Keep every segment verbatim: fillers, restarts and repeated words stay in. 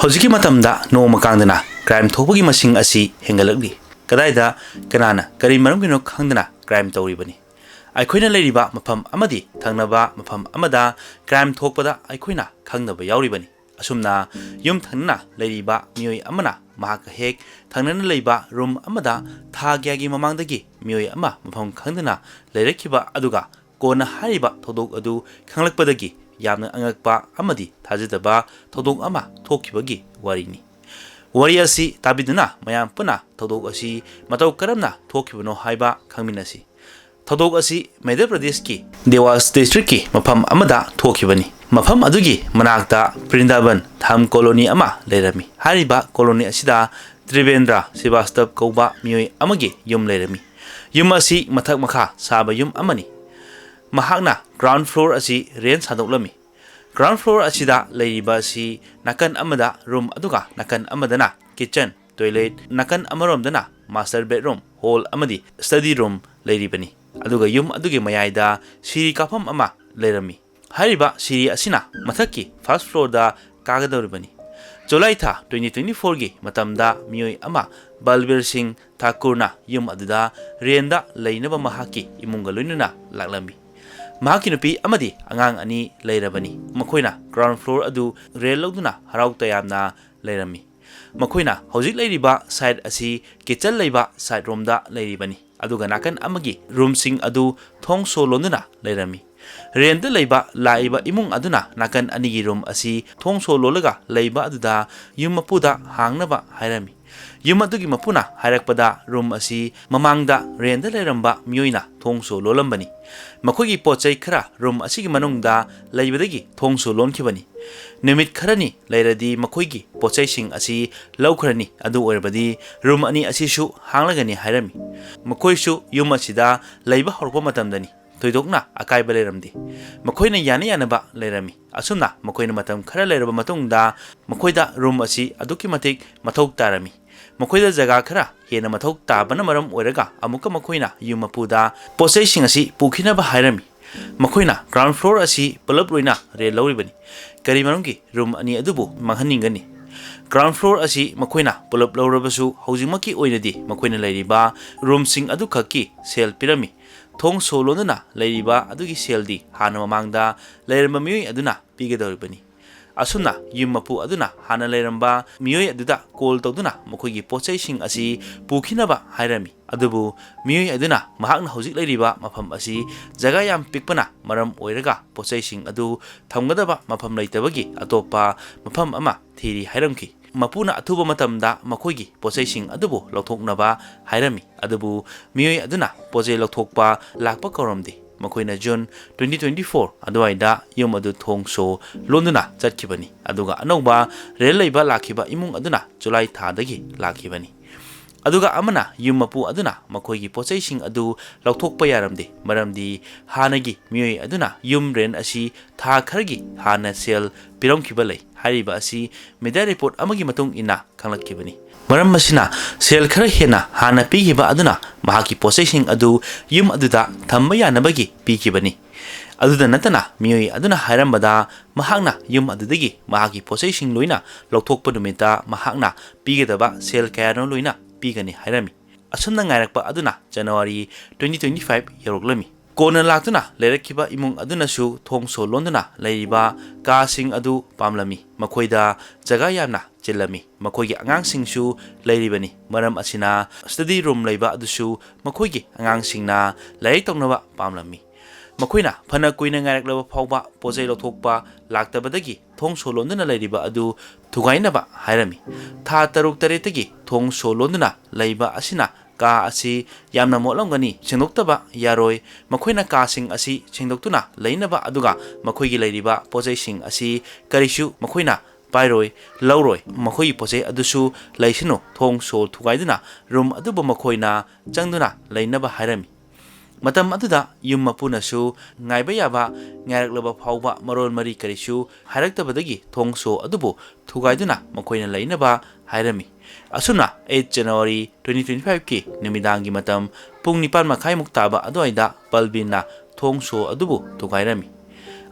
ꯍꯧꯖꯤꯛꯀꯤ ꯃꯇꯝꯗ ꯅꯣꯡꯃ ꯀꯥꯡꯗꯅ ꯀ꯭ꯔꯥꯏꯝ ꯊꯣꯛꯄꯒꯤ ꯃꯁꯤꯡ ꯑꯁꯤ ꯍꯦꯟꯒꯠꯂꯛꯂꯤ꯫ ꯀꯗꯥꯏꯗ, ꯀꯅꯥꯅ, ꯀꯔꯤ ꯃꯔꯝꯒꯤꯅꯣ ꯈꯪꯗꯅ ꯀ꯭ꯔꯥꯏꯝ ꯇꯧꯔꯤꯕꯅꯤ? ꯑꯩꯈꯣꯏꯅ ꯂꯩꯔꯤꯕ ꯃꯐꯝ ꯑꯃꯗꯤ ꯊꯪꯅꯕ ꯃꯐꯝ ꯑꯃꯗ ꯀ꯭ꯔꯥꯏꯝ ꯊꯣꯛꯄꯗ ꯑꯩꯈꯣꯏꯅ ꯈꯪꯗꯕ ꯌꯥꯎꯔꯤꯕꯅꯤ꯫ ꯑꯁꯨꯝꯅ ꯌꯨꯝ ꯊꯪꯅꯅ ꯂꯩꯔꯤꯕ ꯃꯤꯑꯣꯏ ꯑꯃꯅ ꯃꯍꯥꯛꯀ ꯍꯦꯛ ꯊꯪꯅꯅ ꯂꯩꯕ ꯔꯨꯝ ꯑꯃꯗ ꯊꯥ ꯀꯌꯥꯒꯤ ꯃꯃꯥꯡꯗꯒꯤ ꯃꯤꯑꯣꯏ ꯑꯃ ꯃꯐꯝ ꯈꯪꯗꯅ ꯂꯩꯔꯛꯈꯤꯕ ꯑꯗꯨꯒ ꯀꯣꯟꯅ ꯍꯥꯏꯔꯤꯕ ꯊꯧꯗꯣꯛ ꯑꯗꯨ ꯈꯪꯂꯛꯄꯗꯒꯤ ꯌꯥꯝꯅ ꯑꯉꯛꯄ ꯑꯃꯗꯤ ꯊꯥꯖꯗꯕ ꯊꯧꯗꯣꯛ ꯑꯃ ꯊꯣꯛꯈꯤꯕꯒꯤ ꯋꯥꯔꯤꯅꯤ꯫ ꯋꯥꯔꯤ ꯑꯁꯤ ꯇꯥꯕꯤꯗꯨꯅ ꯃꯌꯥꯝ ꯄꯨꯟꯅ ꯊꯧꯗꯣꯛ ꯑꯁꯤ ꯃꯇꯧ ꯀꯔꯝꯅ ꯊꯣꯛꯈꯤꯕꯅꯣ ꯍꯥꯏꯕ ꯈꯪꯃꯤꯟꯅꯁꯤ꯫ ꯊꯧꯗꯣꯛ ꯑꯁꯤ ꯃꯙ꯭ꯌ ꯄ꯭ꯔꯗꯦꯁꯀꯤ ꯗꯦꯋꯥꯁ ꯗꯤꯁꯇ꯭ꯔꯤꯛꯀꯤ ꯃꯐꯝ ꯑꯃꯗ ꯊꯣꯛꯈꯤꯕꯅꯤ꯫ ꯃꯐꯝ ꯑꯗꯨꯒꯤ ꯃꯅꯥꯛꯇ ꯕ꯭ꯔꯤꯟꯗꯥꯕꯟ ꯙꯥꯝ ꯀꯣꯂꯣꯅꯤ ꯑꯃ ꯂꯩꯔꯝꯃꯤ꯫ ꯍꯥꯏꯔꯤꯕ ꯀꯣꯂꯣꯅꯤ ꯑꯁꯤꯗ ꯇ꯭ꯔꯤꯕꯦꯟꯗ꯭ꯔ ꯁ꯭ꯔꯤꯕꯥꯁꯇꯕ ꯀꯧꯕ ꯃꯤꯑꯣꯏ ꯑꯃꯒꯤ ꯌꯨꯝ ꯂꯩꯔꯝꯃꯤ꯫ ꯌꯨꯝ ꯑꯁꯤ ꯃꯊꯛ ꯃꯈꯥ ꯁꯥꯕ ꯌꯨꯝ ꯑꯃꯅꯤ꯫ ꯃꯍꯥꯛꯅ ꯒ꯭ꯔꯥꯎꯟ ꯐ꯭ꯂꯣꯔ ꯑꯁꯤ ꯔꯦꯟ ꯁꯥꯗꯣꯛꯂꯝꯃꯤ꯫ ꯒ꯭ꯔꯥꯎꯟ ꯐ꯭ꯂꯣꯔ ꯑꯁꯤꯗ ꯂꯩꯔꯤꯕ ꯑꯁꯤ ꯅꯥꯀꯟ ꯑꯃꯗ ꯔꯨꯝ ꯑꯗꯨꯒ ꯅꯥꯀꯟ ꯑꯃꯗꯅ ꯀꯤꯠꯆꯟ, ꯇꯣꯏꯂꯦꯠ, ꯅꯥꯀꯟ ꯑꯃꯔꯣꯝꯗꯅ ꯃꯥꯁꯇꯔ ꯕꯦꯗꯔꯨꯝ, ꯍꯣꯜ ꯑꯃꯗꯤ ꯁ꯭ꯇꯗꯤ ꯔꯨꯝ ꯂꯩꯔꯤꯕꯅꯤ꯫ ꯑꯗꯨꯒ ꯌꯨꯝ ꯑꯗꯨꯒꯤ ꯃꯌꯥꯏꯗ ꯁꯤꯔꯤ ꯀꯥꯐꯝ ꯑꯃ ꯂꯩꯔꯝꯃꯤ꯫ ꯍꯥꯏꯔꯤꯕ ꯁꯤꯔꯤ ꯑꯁꯤꯅ ꯃꯊꯛꯀꯤ ꯐꯥꯔꯁ ꯐ꯭ꯂꯣꯔꯗ ꯀꯥꯒꯗꯧꯔꯤꯕꯅꯤ꯫ ꯖꯨꯂꯥꯏ ꯊꯥ ꯇ꯭ꯋꯦꯟꯇꯤ ꯇ꯭ꯋꯦꯟꯇꯤ ꯐꯣꯔꯒꯤ ꯃꯇꯝꯗ ꯃꯤꯑꯣꯏ ꯑꯃ ꯕꯜꯕꯤꯔ ꯁꯤꯡ ꯊꯥꯀꯨꯔꯅ ꯌꯨꯝ ꯑꯗꯨꯗ ꯔꯦꯟꯗ ꯂꯩꯅꯕ ꯃꯍꯥꯛꯀꯤ ꯏꯃꯨꯡꯒ ꯂꯣꯏꯅꯅ ꯂꯥꯛꯂꯝꯃꯤ꯫ ꯃꯍꯥꯛꯀꯤ ꯅꯨꯄꯤ ꯑꯃꯗꯤ ꯑꯉꯥꯡ ꯑꯅꯤ ꯂꯩꯔꯕꯅꯤ꯫ ꯃꯈꯣꯏꯅ ꯒ꯭ꯔꯥꯎꯟ ꯐ꯭ꯂꯣꯔ ꯑꯗꯨ ꯔꯦꯟ ꯂꯧꯗꯨꯅ ꯍꯔꯥꯎ ꯇꯌꯥꯝꯅ ꯂꯩꯔꯝꯃꯤ꯫ ꯃꯈꯣꯏꯅ ꯍꯧꯖꯤꯛ ꯂꯩꯔꯤꯕ ꯁꯥꯏꯠ ꯑꯁꯤ ꯀꯤꯠꯆꯟ ꯂꯩꯕ ꯁꯥꯏꯠ ꯔꯣꯝꯗ ꯂꯩꯔꯤꯕꯅꯤ, ꯑꯗꯨꯒ ꯅꯥꯀꯟ ꯑꯃꯒꯤ ꯔꯨꯝꯁꯤꯡ ꯑꯗꯨ ꯊꯣꯡ ꯁꯣ ꯂꯣꯟꯗꯨꯅ ꯂꯩꯔꯝꯃꯤ꯫ ꯔꯦꯟꯗ ꯂꯩꯕ ꯂꯥꯛꯏꯕ ꯏꯃꯨꯡ ꯑꯗꯨꯅ ꯅꯥꯀꯟ ꯑꯅꯤꯒꯤ ꯔꯨꯝ ꯑꯁꯤ ꯊꯣꯡ ꯁꯣ ꯂꯣꯜꯂꯒ ꯂꯩꯕ ꯑꯗꯨꯗ ꯌꯨꯝ ꯃꯄꯨꯗ ꯍꯥꯡꯅꯕ ꯍꯥꯏꯔꯝꯃꯤ꯫ ꯌꯨꯝ ꯑꯗꯨꯒꯤ ꯃꯄꯨꯅ ꯍꯥꯏꯔꯛꯄꯗ ꯔꯨꯝ ꯑꯁꯤ ꯃꯃꯥꯡꯗ ꯔꯦꯟꯗ ꯂꯩꯔꯝꯕ ꯃꯤꯑꯣꯏꯅ ꯊꯣꯡ ꯁꯣ ꯂꯣꯜꯂꯝꯕꯅꯤ꯫ ꯃꯈꯣꯏꯒꯤ ꯄꯣꯠ ꯆꯩ ꯈꯔ ꯔꯨꯝ ꯑꯁꯤꯒꯤ ꯃꯅꯨꯡꯗ ꯂꯩꯕꯗꯒꯤ ꯊꯣꯡ ꯁꯣ ꯂꯣꯟꯈꯤꯕꯅꯤ꯫ ꯅꯨꯃꯤꯠ ꯈꯔꯅꯤ ꯂꯩꯔꯗꯤ ꯃꯈꯣꯏꯒꯤ ꯄꯣꯠ ꯆꯩꯁꯤꯡ ꯑꯁꯤ ꯂꯧꯈ꯭ꯔꯅꯤ, ꯑꯗꯨ ꯑꯣꯏꯔꯕꯗꯤ ꯔꯨꯝ ꯑꯅꯤ ꯑꯁꯤꯁꯨ ꯍꯥꯡꯂꯒꯅꯤ ꯍꯥꯏꯔꯝꯃꯤ꯫ ꯃꯈꯣꯏꯁꯨ ꯌꯨꯝ ꯑꯁꯤꯗ ꯂꯩꯕ ꯍꯧꯔꯛꯄ ꯃꯇꯝꯗꯅꯤ꯫ ꯊꯣꯏꯗꯣꯛꯅ ꯑꯀꯥꯏꯕ ꯂꯩꯔꯝꯗꯦ꯫ ꯃꯈꯣꯏꯅ ꯌꯥꯅ ꯌꯥꯅꯕ ꯂꯩꯔꯝꯃꯤ꯫ ꯑꯁꯨꯝꯅ ꯃꯈꯣꯏꯅ ꯃꯇꯝ ꯈꯔ ꯂꯩꯔꯕ ꯃꯇꯨꯡꯗ ꯃꯈꯣꯏꯗ ꯔꯨꯝ ꯑꯁꯤ ꯑꯗꯨꯛꯀꯤ ꯃꯇꯤꯛ ꯃꯊꯧ ꯇꯥꯔꯝꯃꯤ꯫ ꯃꯈꯣꯏꯗ ꯖꯒꯥ ꯈꯔ ꯍꯦꯟꯅ ꯃꯊꯧ ꯇꯥꯕꯅ ꯃꯔꯝ ꯑꯣꯏꯔꯒ ꯑꯃꯨꯛꯀ ꯃꯈꯣꯏꯅ ꯌꯨꯝ ꯃꯄꯨꯗ ꯄꯣꯠꯆꯩꯁꯤꯡ ꯑꯁꯤ ꯄꯨꯈꯤꯅꯕ ꯍꯥꯏꯔꯝꯃꯤ꯫ ꯃꯈꯣꯏꯅ ꯒ꯭ꯔꯥꯎꯟ ꯐ꯭ꯂꯣꯔ ꯑꯁꯤ ꯄꯨꯂꯞ ꯂꯣꯏꯅ ꯔꯦꯟ ꯂꯧꯔꯤꯕꯅꯤ꯫ ꯀꯔꯤ ꯃꯔꯝꯒꯤ ꯔꯨꯝ ꯑꯅꯤ ꯑꯗꯨꯕꯨ ꯃꯥꯡꯍꯟꯅꯤꯡꯒꯅꯤ? Ground floor ꯑꯁꯤ ꯃꯈꯣꯏꯅ ꯄꯨꯂꯞ ꯂꯧꯔꯕꯁꯨ, ꯍꯧꯖꯤꯛꯃꯛꯀꯤ ꯑꯣꯏꯅꯗꯤ ꯃꯈꯣꯏꯅ ꯂꯩꯔꯤꯕ ꯔꯨꯝꯁꯤꯡ ꯑꯗꯨꯈꯛꯀꯤ ꯁꯦꯜ ꯄꯤꯔꯝꯃꯤ꯫ ꯊꯣꯡ ꯁꯣ ꯂꯣꯟꯗꯨꯅ ꯂꯩꯔꯤꯕ ꯑꯗꯨꯒꯤ ꯁꯦꯜꯗꯤ ꯍꯥꯟꯅ ꯃꯃꯥꯡꯗ ꯂꯩꯔꯝꯕ ꯃꯤꯑꯣꯏ ꯑꯗꯨꯅ ꯄꯤꯒꯗꯧꯔꯤꯕꯅꯤ꯫ ꯑꯁꯨꯝꯅ ꯌꯨꯝ ꯃꯄꯨ ꯑꯗꯨꯅ ꯍꯥꯟꯅ ꯂꯩꯔꯝꯕ ꯃꯤꯑꯣꯏ ꯑꯗꯨꯗ ꯀꯣꯜ ꯇꯧꯗꯨꯅ ꯃꯈꯣꯏꯒꯤ ꯄꯣꯠꯆꯩꯁꯤꯡ ꯑꯁꯤ ꯄꯨꯈꯤꯅꯕ ꯍꯥꯏꯔꯝꯃꯤ꯫ ꯑꯗꯨꯕꯨ ꯃꯤꯑꯣꯏ ꯑꯗꯨꯅ ꯃꯍꯥꯛꯅ ꯍꯧꯖꯤꯛ ꯂꯩꯔꯤꯕ ꯃꯐꯝ ꯑꯁꯤ ꯖꯒꯥ ꯌꯥꯝ ꯄꯤꯛꯄꯅ ꯃꯔꯝ ꯑꯣꯏꯔꯒ ꯄꯣꯠꯆꯩꯁꯤꯡ ꯑꯗꯨ ꯊꯝꯒꯗꯕ ꯃꯐꯝ ꯂꯩꯇꯕꯒꯤ ꯑꯇꯣꯞꯄ ꯃꯐꯝ ꯑꯃ ꯊꯤꯔꯤ ꯍꯥꯏꯔꯝꯈꯤ꯫ ꯃꯄꯨꯅ ꯑꯊꯨꯕ ꯃꯇꯝꯗ ꯃꯈꯣꯏꯒꯤ ꯄꯣꯠꯆꯩꯁꯤꯡ ꯑꯗꯨꯕꯨ ꯂꯧꯊꯣꯛꯅꯕ ꯍꯥꯏꯔꯝꯃꯤ꯫ ꯑꯗꯨꯕꯨ ꯃꯤꯑꯣꯏ ꯑꯗꯨꯅ ꯄꯣꯠꯆꯩ ꯂꯧꯊꯣꯛꯄ ꯂꯥꯛꯄ ꯀꯧꯔꯝꯗꯦ꯫ ꯃꯈꯣꯏꯅ June twenty twenty four ꯑꯗꯨꯋꯥꯏꯗ ꯌꯨꯝ ꯑꯗꯨ ꯊꯣꯡ ꯁꯣ ꯂꯣꯟꯗꯨꯅ ꯆꯠꯈꯤꯕꯅꯤ꯫ ꯑꯗꯨꯒ ꯑꯅꯧꯕ ꯔꯦꯟ ꯂꯩꯕ ꯂꯥꯛꯈꯤꯕ ꯏꯃꯨꯡ ꯑꯗꯨꯅ July ꯊꯥꯗꯒꯤ ꯂꯥꯛꯈꯤꯕꯅꯤ꯫ ꯑꯗꯨꯒ ꯑꯃꯅ ꯌꯨꯝ ꯃꯄꯨ ꯑꯗꯨꯅ ꯃꯈꯣꯏꯒꯤ ꯄꯣꯠꯆꯩꯁꯤꯡ ꯑꯗꯨ ꯂꯧꯊꯣꯛꯄ ꯌꯥꯔꯝꯗꯦ, ꯃꯔꯝꯗꯤ ꯍꯥꯟꯅꯒꯤ ꯃꯤꯑꯣꯏ ꯑꯗꯨꯅ ꯌꯨꯝ ꯔꯦꯟ ꯑꯁꯤ ꯊꯥ ꯈꯔꯒꯤ ꯍꯥꯟꯅ ꯁꯦꯜ ꯄꯤꯔꯝꯈꯤꯕ ꯂꯩ꯫ ꯍꯥꯏꯔꯤꯕ ꯑꯁꯤ media report ꯑꯃꯒꯤ ꯃꯇꯨꯡ ꯏꯟꯅ ꯈꯪꯂꯛꯈꯤꯕꯅꯤ꯫ ꯃꯔꯝ ꯑꯁꯤꯅ ꯁꯦꯜ ꯈꯔ ꯍꯦꯟꯅ ꯍꯥꯟꯅ ꯄꯤꯈꯤꯕ ꯑꯗꯨꯅ ꯃꯍꯥꯛꯀꯤ ꯄꯣꯠꯆꯩꯁꯤꯡ ꯑꯗꯨ ꯌꯨꯝ ꯑꯗꯨꯗ ꯊꯝꯕ ꯌꯥꯅꯕꯒꯤ ꯄꯤꯈꯤꯕꯅꯤ꯫ ꯑꯗꯨꯗ ꯅꯠꯇꯅ ꯃꯤꯑꯣꯏ ꯑꯗꯨꯅ ꯍꯥꯏꯔꯝꯕꯗ ꯃꯍꯥꯛꯅ ꯌꯨꯝ ꯑꯗꯨꯗꯒꯤ ꯃꯍꯥꯛꯀꯤ ꯄꯣꯠꯆꯩꯁꯤꯡ ꯂꯣꯏꯅ ꯂꯧꯊꯣꯛꯄ ꯅꯨꯃꯤꯠꯇ ꯃꯍꯥꯛꯅ ꯄꯤꯒꯗꯕ ꯁꯦꯜ ꯀꯌꯥꯅꯣ ꯂꯣꯏꯅ ꯄꯤꯒꯅꯤ ꯍꯥꯏꯔꯝꯃꯤ꯫ ꯑꯁꯨꯝꯅ ꯉꯥꯏꯔꯛꯄ ꯑꯗꯨꯅ January twenty twenty five ꯌꯧꯔꯛꯂꯝꯃꯤ꯫ ꯀꯣꯟꯅ ꯂꯥꯛꯇꯨꯅ ꯂꯩꯔꯛꯈꯤꯕ ꯏꯃꯨꯡ ꯑꯗꯨꯅꯁꯨ ꯊꯣꯡ ꯁꯣ ꯂꯣꯟꯗꯨꯅ ꯂꯩꯔꯤꯕ ꯀꯥꯁꯤꯡ ꯑꯗꯨ ꯄꯥꯝꯂꯝꯃꯤ꯫ ꯃꯈꯣꯏꯗ ꯖꯒꯥ ꯌꯥꯝꯅ ꯆꯤꯜꯂꯝꯃꯤ꯫ ꯃꯈꯣꯏꯒꯤ ꯑꯉꯥꯡꯁꯤꯡꯁꯨ ꯂꯩꯔꯤꯕꯅꯤ꯫ ꯃꯔꯝ ꯑꯁꯤꯅ study room ꯂꯩꯕ ꯑꯗꯨꯁꯨ ꯃꯈꯣꯏꯒꯤ ꯑꯉꯥꯡꯁꯤꯡꯅ ꯂꯥꯏꯔꯤꯛ ꯇꯧꯅꯕ ꯄꯥꯝꯂꯝꯃꯤ꯫ ꯃꯈꯣꯏꯅ ꯐꯅ ꯀꯨꯏꯅ ꯉꯥꯏꯔꯛꯂꯕ ꯐꯥꯎꯕ ꯄꯣꯠꯆꯩ ꯂꯧꯊꯣꯛꯄ ꯂꯥꯛꯇꯕꯗꯒꯤ ꯊꯣꯡ ꯁꯣ ꯂꯣꯟꯗꯨꯅ ꯂꯩꯔꯤꯕ ꯑꯗꯨ ꯊꯨꯒꯥꯏꯅꯕ ꯍꯥꯏꯔꯝꯃꯤ꯫ ꯊꯥ ꯇꯔꯨꯛ ꯇꯔꯦꯠꯇꯒꯤ ꯊꯣꯡ ꯁꯣ ꯂꯣꯟꯗꯨꯅ ꯂꯩꯕ ꯑꯁꯤꯅ ꯀꯥ ꯑꯁꯤ ꯌꯥꯝꯅ ꯃꯣꯠꯂꯝꯒꯅꯤ, ꯁꯦꯡꯗꯣꯛꯇꯕ ꯌꯥꯔꯣꯏ꯫ ꯃꯈꯣꯏꯅ ꯀꯥꯁꯤꯡ ꯑꯁꯤ ꯁꯦꯡꯗꯣꯛꯇꯨꯅ ꯂꯩꯅꯕ ꯑꯗꯨꯒ ꯃꯈꯣꯏꯒꯤ ꯂꯩꯔꯤꯕ ꯄꯣꯠꯆꯩꯁꯤꯡ ꯑꯁꯤ ꯀꯔꯤꯁꯨ ꯃꯈꯣꯏꯅ ꯄꯥꯏꯔꯣꯏ, ꯂꯧꯔꯣꯏ꯫ ꯃꯈꯣꯏꯒꯤ ꯄꯣꯠꯆꯩ ꯑꯗꯨꯁꯨ ꯂꯩꯁꯅꯨ, ꯊꯣꯡ ꯁꯣ ꯊꯨꯒꯥꯏꯗꯨꯅ ꯔꯨꯝ ꯑꯗꯨꯕꯨ ꯃꯈꯣꯏꯅ ꯆꯪꯗꯨꯅ ꯂꯩꯅꯕ ꯍꯥꯏꯔꯝꯃꯤ꯫ ꯃꯇꯝ ꯑꯗꯨꯗ ꯌꯨꯝ ꯃꯄꯨꯅꯁꯨ ꯉꯥꯏꯕ ꯌꯥꯕ ꯉꯥꯏꯔꯛꯂꯕ ꯐꯥꯎꯕ ꯃꯔꯣꯜ ꯃꯔꯤ ꯀꯔꯤꯁꯨ ꯍꯥꯏꯔꯛꯇꯕꯗꯒꯤ ꯊꯣꯡ ꯁꯣ ꯑꯗꯨꯕꯨ ꯊꯨꯒꯥꯏꯗꯨꯅ ꯃꯈꯣꯏꯅ ꯂꯩꯅꯕ ꯍꯥꯏꯔꯝꯃꯤ꯫ ꯑꯁꯨꯝꯅ eight January twenty twenty five ꯀꯤ ꯅꯨꯃꯤꯗꯥꯡꯒꯤ ꯃꯇꯝ ꯄꯨꯡ ꯅꯤꯄꯥꯟ ꯃꯈꯥꯏꯃꯨꯛ ꯇꯥꯕ ꯑꯗꯨꯋꯥꯏꯗ ꯄꯜꯕꯤꯟꯅ ꯊꯣꯡ ꯁꯣ ꯑꯗꯨꯕꯨ ꯊꯨꯒꯥꯏꯔꯝꯃꯤ꯫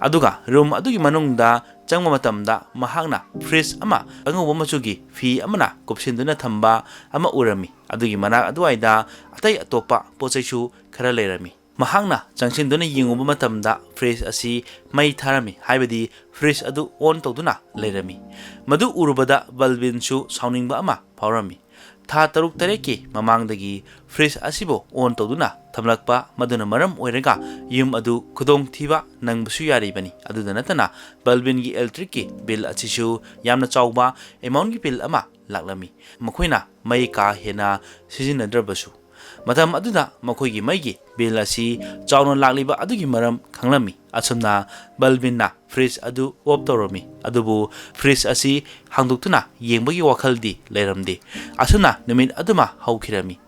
ꯑꯗꯨꯒ ꯔꯨꯝ ꯑꯗꯨꯒꯤ ꯃꯅꯨꯡꯗ ꯆꯪꯕ ꯃꯇꯝꯗ ꯃꯍꯥꯛꯅ ꯐ꯭ꯔꯤꯖ ꯑꯃ ꯑꯉꯧꯕ ꯃꯆꯨꯒꯤ ꯐꯤ ꯑꯃꯅ ꯀꯨꯞꯁꯤꯟꯗꯨꯅ ꯊꯝꯕ ꯑꯃ ꯎꯔꯝꯃꯤ꯫ ꯑꯗꯨꯒꯤ ꯃꯅꯥꯛ ꯑꯗꯨꯋꯥꯏꯗ ꯑꯇꯩ ꯑꯇꯣꯞꯄ ꯄꯣꯠ ꯆꯩꯁꯨ ꯈꯔ ꯂꯩꯔꯝꯃꯤ꯫ ꯃꯍꯥꯛꯅ ꯆꯪꯁꯤꯟꯗꯨꯅ ꯌꯦꯡꯉꯨꯕ ꯃꯇꯝꯗ ꯐ꯭ꯔꯤꯖ ꯑꯁꯤ ꯃꯩ ꯊꯥꯔꯝꯃꯤ, ꯍꯥꯏꯕꯗꯤ ꯐ꯭ꯔꯤꯖ ꯑꯗꯨ ꯑꯣꯟ ꯇꯧꯗꯨꯅ ꯂꯩꯔꯝꯃꯤ꯫ ꯃꯗꯨ ꯎꯔꯨꯕꯗ ꯕꯜꯕꯤꯟꯁꯨ ꯁꯥꯎꯅꯤꯡꯕ ꯑꯃ ꯐꯥꯎꯔꯝꯃꯤ꯫ ꯊꯥ ꯇꯔꯨꯛ ꯇꯔꯦꯠꯀꯤ ꯃꯃꯥꯡꯗꯒꯤ ꯐ꯭ꯔꯤꯖ ꯑꯁꯤꯕꯨ ꯑꯣꯟ ꯇꯧꯗꯨꯅ ꯊꯝꯂꯛꯄ, ꯃꯗꯨꯅ ꯃꯔꯝ ꯑꯣꯏꯔꯒ ꯌꯨꯝ ꯑꯗꯨ ꯈꯨꯗꯣꯡꯊꯤꯕ ꯅꯪꯕꯁꯨ ꯌꯥꯔꯤꯕꯅꯤ꯫ ꯑꯗꯨꯗ ꯅꯠꯇꯅ ꯕꯜꯕꯤꯟꯒꯤ ꯏꯂꯦꯛꯇ꯭ꯔꯤꯛꯀꯤ ꯕꯤꯜ ꯑꯁꯤꯁꯨ ꯌꯥꯝꯅ ꯆꯥꯎꯕ ꯑꯦꯃꯥꯎꯟꯒꯤ ꯕꯤꯜ ꯑꯃ ꯂꯥꯛꯂꯝꯃꯤ, ꯃꯈꯣꯏꯅ ꯃꯩ ꯀꯥ ꯍꯦꯟꯅ ꯁꯤꯖꯤꯟꯅꯗ꯭ꯔꯕꯁꯨ꯫ ꯃꯇꯝ ꯑꯗꯨꯗ ꯃꯈꯣꯏꯒꯤ ꯃꯩꯒꯤ ꯕꯤꯜ ꯑꯁꯤ ꯆꯥꯎꯅ ꯂꯥꯛꯂꯤꯕ ꯑꯗꯨꯒꯤ ꯃꯔꯝ ꯈꯪꯂꯝꯃꯤ꯫ ꯑꯁꯨꯝꯅ ꯕꯜꯕꯤꯟꯅ ꯐ꯭ꯔꯤꯖ ꯑꯗꯨ ꯑꯣꯐ ꯇꯧꯔꯝꯃꯤ, ꯑꯗꯨꯕꯨ ꯐ꯭ꯔꯤꯖ ꯑꯁꯤ ꯍꯥꯡꯗꯣꯛꯇꯨꯅ ꯌꯦꯡꯕꯒꯤ ꯋꯥꯈꯜꯗꯤ ꯂꯩꯔꯝꯗꯦ꯫ ꯑꯁꯨꯝꯅ ꯅꯨꯃꯤꯠ ꯑꯗꯨꯃ ꯍꯧꯈꯤꯔꯝꯃꯤ꯫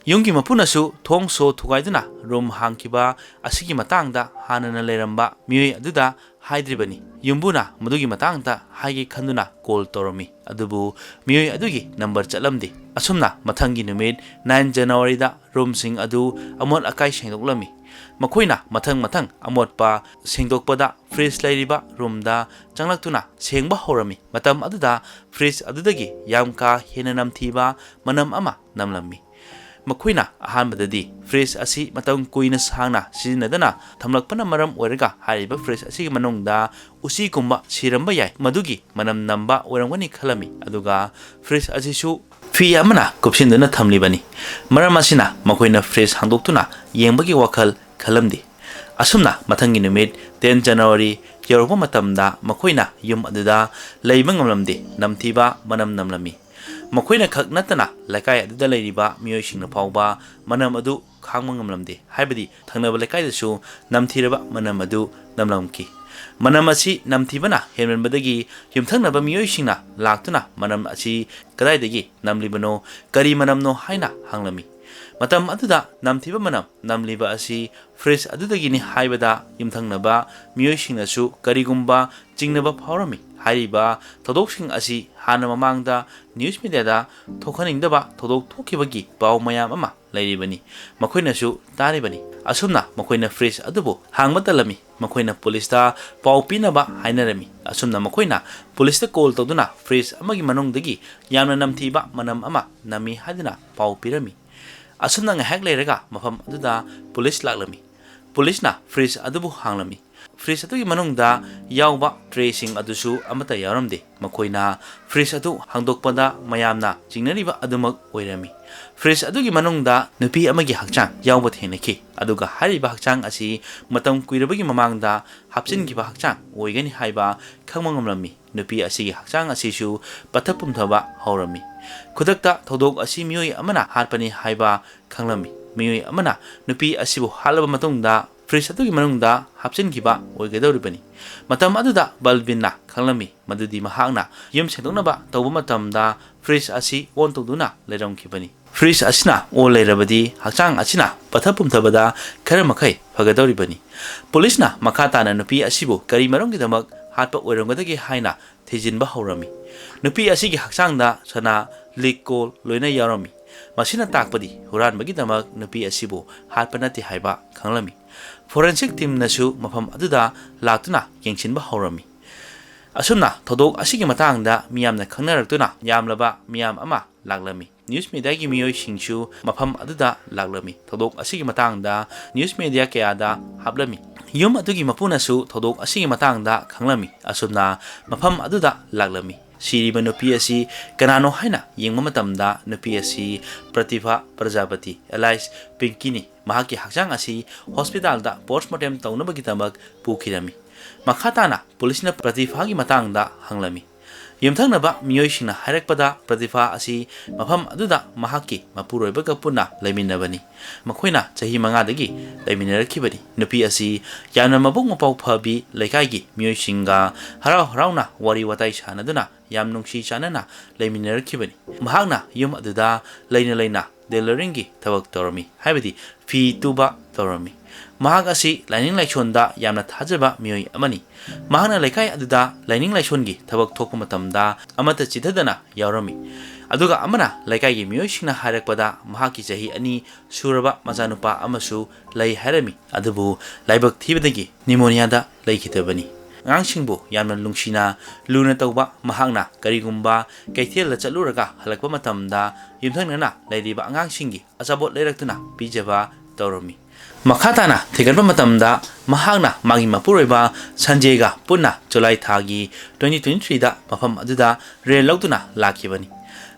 ꯌꯨꯝꯒꯤ ꯃꯄꯨꯅꯁꯨ ꯊꯣꯡ ꯁꯣ ꯊꯨꯒꯥꯏꯗꯨꯅ ꯔꯨꯝ ꯍꯥꯡꯈꯤꯕ ꯑꯁꯤꯒꯤ ꯃꯇꯥꯡꯗ ꯍꯥꯟꯅꯅ ꯂꯩꯔꯝꯕ ꯃꯤꯑꯣꯏ ꯑꯗꯨꯗ ꯍꯥꯏꯗ꯭ꯔꯤꯕꯅꯤ꯫ ꯌꯨꯝꯕꯨꯅ ꯃꯗꯨꯒꯤ ꯃꯇꯥꯡꯗ ꯍꯥꯏꯒꯦ ꯈꯟꯗꯨꯅ ꯀꯣꯜ ꯇꯧꯔꯝꯃꯤ, ꯑꯗꯨꯕꯨ ꯃꯤꯑꯣꯏ ꯑꯗꯨꯒꯤ ꯅꯝꯕꯔ ꯆꯠꯂꯝꯗꯦ꯫ ꯑꯁꯨꯝꯅ ꯃꯊꯪꯒꯤ ꯅꯨꯃꯤꯠ, ꯅꯥꯏꯟ ꯖꯅꯋꯥꯔꯤꯗ, ꯔꯨꯝꯁꯤꯡ ꯑꯗꯨ ꯑꯃꯣꯠ ꯑꯀꯥꯏ ꯁꯦꯡꯗꯣꯛꯂꯝꯃꯤ꯫ ꯃꯈꯣꯏꯅ ꯃꯊꯪ ꯃꯊꯪ ꯑꯃꯣꯠꯄ ꯁꯦꯡꯗꯣꯛꯄꯗ ꯐ꯭ꯔꯤꯖ ꯂꯩꯔꯤꯕ ꯔꯨꯝꯗ ꯆꯪꯂꯛꯇꯨꯅ ꯁꯦꯡꯕ ꯍꯧꯔꯝꯃꯤ꯫ ꯃꯇꯝ ꯑꯗꯨꯗ ꯐ꯭ꯔꯤꯖ ꯑꯗꯨꯗꯒꯤ ꯌꯥꯝ ꯀꯥ ꯍꯦꯟꯅ ꯅꯝꯊꯤꯕ ꯃꯅꯝ ꯑꯃ ꯅꯝꯂꯝꯃꯤ꯫ ꯃꯈꯣꯏꯅ ꯑꯍꯥꯟꯕꯗꯗꯤ ꯐ꯭ꯔꯤꯖ ꯑꯁꯤ ꯃꯇꯝ ꯀꯨꯏꯅ ꯁꯥꯡꯅ ꯁꯤꯖꯤꯟꯅꯗꯅ ꯊꯝꯂꯛꯄꯅ ꯃꯔꯝ ꯑꯣꯏꯔꯒ ꯍꯥꯏꯔꯤꯕ ꯐ꯭ꯔꯤꯖ ꯑꯁꯤꯒꯤ ꯃꯅꯨꯡꯗ ꯎꯆꯤꯒꯨꯝꯕ ꯁꯤꯔꯝꯕ ꯌꯥꯏ, ꯃꯗꯨꯒꯤ ꯃꯅꯝ ꯅꯝꯕ ꯑꯣꯏꯔꯝꯒꯅꯤ ꯈꯜꯂꯝꯃꯤ꯫ ꯑꯗꯨꯒ ꯐ꯭ꯔꯤꯖ ꯑꯁꯤꯁꯨ ꯐꯤ ꯑꯃꯅ ꯀꯨꯞꯁꯤꯟꯗꯨꯅ ꯊꯝꯂꯤꯕꯅꯤ꯫ ꯃꯔꯝ ꯑꯁꯤꯅ ꯃꯈꯣꯏꯅ ꯐ꯭ꯔꯤꯖ ꯍꯥꯡꯗꯣꯛꯇꯨꯅ ꯌꯦꯡꯕꯒꯤ ꯋꯥꯈꯜ ꯈꯜꯂꯝꯗꯦ꯫ ꯑꯁꯨꯝꯅ ꯃꯊꯪꯒꯤ ꯅꯨꯃꯤꯠ, ꯇꯦꯟ ꯖꯅꯋꯥꯔꯤ ꯌꯧꯔꯛꯄ ꯃꯇꯝꯗ ꯃꯈꯣꯏꯅ ꯌꯨꯝ ꯑꯗꯨꯗ ꯂꯩꯕ ꯉꯝꯂꯝꯗꯦ꯫ ꯅꯝꯊꯤꯕ ꯃꯅꯝ ꯅꯝꯂꯝꯃꯤ꯫ ꯃꯈꯣꯏꯅ ꯈꯛ ꯅꯠꯇꯅ ꯂꯩꯀꯥꯏ ꯑꯗꯨꯗ ꯂꯩꯔꯤꯕ ꯃꯤꯑꯣꯏꯁꯤꯡꯅ ꯐꯥꯎꯕ ꯃꯅꯝ ꯑꯗꯨ ꯈꯥꯡꯕ ꯉꯝꯂꯝꯗꯦ, ꯍꯥꯏꯕꯗꯤ ꯊꯪꯅꯕ ꯂꯩꯀꯥꯏꯗꯁꯨ ꯅꯝꯊꯤꯔꯕ ꯃꯅꯝ ꯑꯗꯨ ꯅꯝꯂꯝꯈꯤ꯫ ꯃꯅꯝ ꯑꯁꯤ ꯅꯝꯊꯤꯕꯅ ꯍꯦꯟꯃꯟꯕꯗꯒꯤ ꯌꯨꯝꯊꯪꯅꯕ ꯃꯤꯑꯣꯏꯁꯤꯡꯅ ꯂꯥꯛꯇꯨꯅ ꯃꯅꯝ ꯑꯁꯤ ꯀꯗꯥꯏꯗꯒꯤ ꯅꯝꯂꯤꯕꯅꯣ, ꯀꯔꯤ ꯃꯅꯝꯅꯣ ꯍꯥꯏꯅ ꯍꯪꯂꯝꯃꯤ꯫ ꯃꯇꯝ ꯑꯗꯨꯗ ꯅꯝꯊꯤꯕ ꯃꯅꯝ ꯅꯝꯂꯤꯕ ꯑꯁꯤ ꯐ꯭ꯔꯤꯖ ꯑꯗꯨꯗꯒꯤꯅꯤ ꯍꯥꯏꯕꯗ ꯌꯨꯝꯊꯪꯅꯕ ꯃꯤꯑꯣꯏꯁꯤꯡꯅꯁꯨ ꯀꯔꯤꯒꯨꯝꯕ ꯆꯤꯡꯅꯕ ꯐꯥꯎꯔꯝꯃꯤ꯫ ꯍꯥꯏꯔꯤꯕ ꯊꯧꯗꯣꯛꯁꯤꯡ ꯑꯁꯤ ꯍꯥꯟꯅ ꯃꯃꯥꯡꯗ ꯅ꯭ꯌꯨꯁ ꯃꯤꯗꯤꯌꯥꯗ ꯊꯣꯛꯍꯟꯅꯤꯡꯗꯕ ꯊꯧꯗꯣꯛ ꯊꯣꯛꯈꯤꯕꯒꯤ ꯄꯥꯎ ꯃꯌꯥꯝ ꯑꯃ ꯂꯩꯔꯤꯕꯅꯤ꯫ ꯃꯈꯣꯏꯅꯁꯨ ꯇꯥꯔꯤꯕꯅꯤ꯫ ꯑꯁꯨꯝꯅ ꯃꯈꯣꯏꯅ ꯐ꯭ꯔꯤꯖ ꯑꯗꯨꯕꯨ ꯍꯥꯡꯕ ꯇꯜꯂꯝꯃꯤ꯫ ꯃꯈꯣꯏꯅ ꯄꯨꯂꯤꯁꯇ ꯄꯥꯎ ꯄꯤꯅꯕ ꯍꯥꯏꯅꯔꯝꯃꯤ꯫ ꯑꯁꯨꯝꯅ ꯃꯈꯣꯏꯅ ꯄꯨꯂꯤꯁꯇ ꯀꯣꯜ ꯇꯧꯗꯨꯅ ꯐ꯭ꯔꯤꯖ ꯑꯃꯒꯤ ꯃꯅꯨꯡꯗꯒꯤ ꯌꯥꯝꯅ ꯅꯝꯊꯤꯕ ꯃꯅꯝ ꯑꯃ ꯅꯝꯃꯤ ꯍꯥꯏꯗꯨꯅ ꯄꯥꯎ ꯄꯤꯔꯝꯃꯤ꯫ ꯑꯁꯨꯝꯅ ꯉꯥꯏꯍꯥꯛ ꯂꯩꯔꯒ ꯃꯐꯝ ꯑꯗꯨꯗ ꯄꯨꯂꯤꯁ ꯂꯥꯛꯂꯝꯃꯤ꯫ ꯄꯨꯂꯤꯁꯅ ꯐ꯭ꯔꯤꯖ ꯑꯗꯨꯕꯨ ꯍꯥꯡꯂꯝꯃꯤ꯫ ꯐ꯭ꯔꯤꯖ ꯑꯗꯨꯒꯤ ꯃꯅꯨꯡꯗ ꯌꯥꯎꯕ ꯇ꯭ꯔꯦꯁꯤꯡ ꯑꯗꯨꯁꯨ ꯑꯃꯠꯇ ꯌꯥꯎꯔꯝꯗꯦ꯫ ꯃꯈꯣꯏꯅ ꯐ꯭ꯔꯤꯖ ꯑꯗꯨ ꯍꯥꯡꯗꯣꯛꯄꯗ ꯃꯌꯥꯝꯅ ꯆꯤꯡꯅꯔꯤꯕ ꯑꯗꯨꯃꯛ ꯑꯣꯏꯔꯝꯃꯤ꯫ ꯐ꯭ꯔꯤꯖ ꯑꯗꯨꯒꯤ ꯃꯅꯨꯡꯗ ꯅꯨꯄꯤ ꯑꯃꯒꯤ ꯍꯛꯆꯥꯡ ꯌꯥꯎꯕ ꯊꯦꯡꯅꯈꯤ, ꯑꯗꯨꯒ ꯍꯥꯏꯔꯤꯕ ꯍꯛꯆꯥꯡ ꯑꯁꯤ ꯃꯇꯝ ꯀꯨꯏꯔꯕꯒꯤ ꯃꯃꯥꯡꯗ ꯍꯥꯞꯆꯤꯟꯈꯤꯕ ꯍꯛꯆꯥꯡ ꯑꯣꯏꯒꯅꯤ ꯍꯥꯏꯕ ꯈꯪꯕ ꯉꯝꯂꯝꯃꯤ꯫ ꯅꯨꯄꯤ ꯑꯁꯤꯒꯤ ꯍꯛꯆꯥꯡ ꯑꯁꯤꯁꯨ ꯄꯠꯊ ꯄꯨꯝꯊꯕ ꯍꯧꯔꯝꯃꯤ꯫ ꯈꯨꯗꯛꯇ ꯊꯧꯗꯣꯛ ꯑꯁꯤ ꯃꯤꯑꯣꯏ ꯑꯃꯅ ꯍꯥꯠꯄꯅꯤ ꯍꯥꯏꯕ ꯈꯪꯂꯝꯃꯤ꯫ ꯃꯤꯑꯣꯏ ꯑꯃꯅ ꯅꯨꯄꯤ ꯑꯁꯤꯕꯨ ꯍꯥꯠꯂꯕ ꯃꯇꯨꯡꯗ ꯐ꯭ꯔꯤꯖ ꯑꯗꯨꯒꯤ ꯃꯅꯨꯡꯗ ꯍꯥꯞꯆꯤꯟꯈꯤꯕ ꯑꯣꯏꯒꯗꯧꯔꯤꯕꯅꯤ꯫ ꯃꯇꯝ ꯑꯗꯨꯗ ꯕꯜꯕꯤꯟꯅ ꯈꯪꯂꯝꯃꯤ ꯃꯗꯨꯗꯤ ꯃꯍꯥꯛꯅ ꯌꯨꯝ ꯁꯦꯡꯗꯣꯛꯅꯕ ꯇꯧꯕ ꯃꯇꯝꯗ ꯐ꯭ꯔꯤꯖ ꯑꯁꯤ ꯑꯣꯟ ꯇꯧꯗꯨꯅ ꯂꯩꯔꯝꯈꯤꯕꯅꯤ꯫ ꯐ꯭ꯔꯤꯖ ꯑꯁꯤꯅ ꯑꯣꯟ ꯂꯩꯔꯕꯗꯤ ꯍꯛꯆꯥꯡ ꯑꯁꯤꯅ ꯄꯠꯊ ꯄꯨꯝꯊꯕꯗ ꯈꯔ ꯃꯈꯩ ꯐꯒꯗꯧꯔꯤꯕꯅꯤ꯫ ꯄꯨꯂꯤꯁꯅ ꯃꯈꯥ ꯇꯥꯅ ꯅꯨꯄꯤ ꯑꯁꯤꯕꯨ ꯀꯔꯤ ꯃꯔꯝꯒꯤꯗꯃꯛ ꯍꯥꯠꯄ ꯑꯣꯏꯔꯝꯒꯗꯒꯦ ꯍꯥꯏꯅ ꯊꯤꯖꯤꯟꯕ ꯍꯧꯔꯝꯃꯤ꯫ ꯅꯨꯄꯤ ꯑꯁꯤꯒꯤ ꯍꯛꯆꯥꯡꯗ ꯁꯅꯥ, ꯂꯤꯛ ꯀꯣꯜ ꯂꯣꯏꯅ ꯌꯥꯎꯔꯝꯃꯤ꯫ ꯃꯁꯤꯅ ꯇꯥꯛꯄꯗꯤ ꯍꯨꯔꯥꯟꯕꯒꯤꯗꯃꯛ ꯅꯨꯄꯤ ꯑꯁꯤꯕꯨ ꯍꯥꯠꯄ ꯅꯠꯇꯦ ꯍꯥꯏꯕ ꯈꯪꯂꯝꯃꯤ꯫ ꯐꯣꯔꯦꯟꯁꯤꯛ ꯇꯤꯝꯅꯁꯨ ꯃꯐꯝ ꯑꯗꯨꯗ ꯂꯥꯛꯇꯨꯅ ꯌꯦꯡꯁꯤꯟꯕ ꯍꯧꯔꯝꯃꯤ꯫ ꯑꯁꯨꯝꯅ ꯊꯧꯗꯣꯛ ꯑꯁꯤꯒꯤ ꯃꯇꯥꯡꯗ ꯃꯤꯌꯥꯝꯅ ꯈꯪꯅꯔꯛꯇꯨꯅ ꯌꯥꯝꯂꯕ ꯃꯤꯌꯥꯝ ꯑꯃ ꯂꯥꯛꯂꯝꯃꯤ꯫ ꯅ꯭ꯌꯨꯁ ꯃꯤꯗꯤꯌꯥꯒꯤ ꯃꯤꯑꯣꯏꯁꯤꯡꯁꯨ ꯃꯐꯝ ꯑꯗꯨꯗ ꯂꯥꯛꯂꯝꯃꯤ꯫ ꯊꯧꯗꯣꯛ ꯑꯁꯤꯒꯤ ꯃꯇꯥꯡꯗ ꯅ꯭ꯌꯨꯁ ꯃꯤꯗꯤꯌꯥ ꯀꯌꯥꯗ ꯍꯥꯞꯂꯝꯃꯤ꯫ ꯌꯨꯝ ꯑꯗꯨꯒꯤ ꯃꯄꯨꯅꯁꯨ ꯊꯧꯗꯣꯛ ꯑꯁꯤꯒꯤ ꯃꯇꯥꯡꯗ ꯈꯪꯂꯝꯃꯤ꯫ ꯑꯁꯨꯝꯅ ꯃꯐꯝ ꯑꯗꯨꯗ ꯂꯥꯛꯂꯝꯃꯤ꯫ ꯁꯤꯔꯤꯕ ꯅꯨꯄꯤ ꯑꯁꯤ ꯀꯅꯥꯅꯣ ꯍꯥꯏꯅ ꯌꯦꯡꯕ ꯃꯇꯝꯗ ꯅꯨꯄꯤ ꯑꯁꯤ ꯄ꯭ꯔꯇꯤꯚꯥ ꯄ꯭ꯔꯖꯥꯄꯇꯤ ꯑꯦꯂꯥꯏꯁ ꯄꯤꯡꯀꯤꯅꯤ꯫ ꯃꯍꯥꯛꯀꯤ ꯍꯛꯆꯥꯡ ꯑꯁꯤ ꯍꯣꯁꯄꯤꯇꯥꯜꯗ ꯄꯣꯁꯃꯣꯔꯇꯦꯝ ꯇꯧꯅꯕꯒꯤꯗꯃꯛ ꯄꯨꯈꯤꯔꯝꯃꯤ꯫ ꯃꯈꯥ ꯇꯥꯅ ꯄꯨꯂꯤꯁꯅ ꯄ꯭ꯔꯇꯤꯚꯥꯒꯤ ꯃꯇꯥꯡꯗ ꯍꯪꯂꯝꯃꯤ꯫ ꯌꯨꯝꯊꯪꯅꯕ ꯃꯤꯑꯣꯏꯁꯤꯡꯅ ꯍꯥꯏꯔꯛꯄꯗ ꯄ꯭ꯔꯇꯤꯚꯥ ꯑꯁꯤ ꯃꯐꯝ ꯑꯗꯨꯗ ꯃꯍꯥꯛꯀꯤ ꯃꯄꯨꯔꯣꯏꯕꯒ ꯄꯨꯟꯅ ꯂꯩꯃꯤꯟꯅꯕꯅꯤ꯫ ꯃꯈꯣꯏꯅ ꯆꯍꯤ ꯃꯉꯥꯗꯒꯤ ꯂꯩꯃꯤꯟꯅꯔꯛꯈꯤꯕꯅꯤ꯫ ꯅꯨꯄꯤ ꯑꯁꯤ ꯌꯥꯝꯅ ꯃꯕꯨꯛ ꯃꯄꯥꯎ ꯐꯕꯤ, ꯂꯩꯀꯥꯏꯒꯤ ꯃꯤꯑꯣꯏꯁꯤꯡꯒ ꯍꯔꯥꯎ ꯍꯔꯥꯎꯅ ꯋꯥꯔꯤ ꯋꯥꯇꯥꯏ ꯁꯥꯟꯅꯗꯨꯅ ꯌꯥꯝ ꯅꯨꯡꯁꯤ ꯆꯥꯟꯅꯅ ꯂꯩꯃꯤꯟꯅꯔꯛꯈꯤꯕꯅꯤ꯫ ꯃꯍꯥꯛꯅ ꯌꯨꯝ ꯑꯗꯨꯗ ꯂꯩꯅ ꯂꯩꯅ ꯇꯦꯂꯔꯤꯡꯒꯤ ꯊꯕꯛ ꯇꯧꯔꯝꯃꯤ, ꯍꯥꯏꯕꯗꯤ ꯐꯤ ꯇꯨꯕ ꯇꯧꯔꯝꯃꯤ꯫ ꯃꯍꯥꯛ ꯑꯁꯤ ꯂꯥꯏꯅꯤꯡ ꯂꯥꯏꯁꯣꯟꯗ ꯌꯥꯝꯅ ꯊꯥꯖꯕ ꯃꯤꯑꯣꯏ ꯑꯃꯅꯤ꯫ ꯃꯍꯥꯛꯅ ꯂꯩꯀꯥꯏ ꯑꯗꯨꯗ ꯂꯥꯏꯅꯤꯡ ꯂꯥꯏꯁꯣꯟꯒꯤ ꯊꯕꯛ ꯊꯣꯛꯄ ꯃꯇꯝꯗ ꯑꯃꯠꯇ ꯆꯤꯊꯗꯅ ꯌꯥꯎꯔꯝꯃꯤ꯫ ꯑꯗꯨꯒ ꯑꯃꯅ ꯂꯩꯀꯥꯏꯒꯤ ꯃꯤꯑꯣꯏꯁꯤꯡꯅ ꯍꯥꯏꯔꯛꯄꯗ ꯃꯍꯥꯛꯀꯤ ꯆꯍꯤ ꯑꯅꯤ ꯁꯨꯔꯕ ꯃꯆꯥꯅꯨꯄꯥ ꯑꯃꯁꯨ ꯂꯩ ꯍꯥꯏꯔꯝꯃꯤ, ꯑꯗꯨꯕꯨ ꯂꯥꯏꯕꯛ ꯊꯤꯕꯗꯒꯤ ꯅꯤꯃꯣꯅꯤꯌꯥꯗ ꯂꯩꯈꯤꯗꯕꯅꯤ꯫ ꯑꯉꯥꯡꯁꯤꯡꯕꯨ ꯌꯥꯝꯅ ꯅꯨꯡꯁꯤꯅ ꯂꯨꯅ ꯇꯧꯕ ꯃꯍꯥꯛꯅ ꯀꯔꯤꯒꯨꯝꯕ ꯀꯩꯊꯦꯜꯗ ꯆꯠꯂꯨꯔꯒ ꯍꯜꯂꯛꯄ ꯃꯇꯝꯗ ꯌꯨꯝꯊꯪꯅꯅ ꯂꯩꯔꯤꯕ ꯑꯉꯥꯡꯁꯤꯡꯒꯤ ꯑꯆꯥꯄꯣꯠ ꯂꯩꯔꯛꯇꯨꯅ ꯄꯤꯖꯕ ꯇꯧꯔꯝꯃꯤ꯫ ꯃꯈꯥ ꯇꯥꯅ ꯊꯤꯒꯠꯄ ꯃꯇꯝꯗ ꯃꯍꯥꯛꯅ ꯃꯥꯒꯤ ꯃꯄꯨꯔꯣꯏꯕ ꯁꯟꯖꯦꯒ ꯄꯨꯟꯅ ꯖꯨꯂꯥꯏ ꯊꯥꯒꯤ twenty twenty-threeꯗ ꯃꯐꯝ ꯑꯗꯨꯗ ꯔꯦꯟ ꯂꯧꯗꯨꯅ ꯂꯥꯛꯈꯤꯕꯅꯤ꯫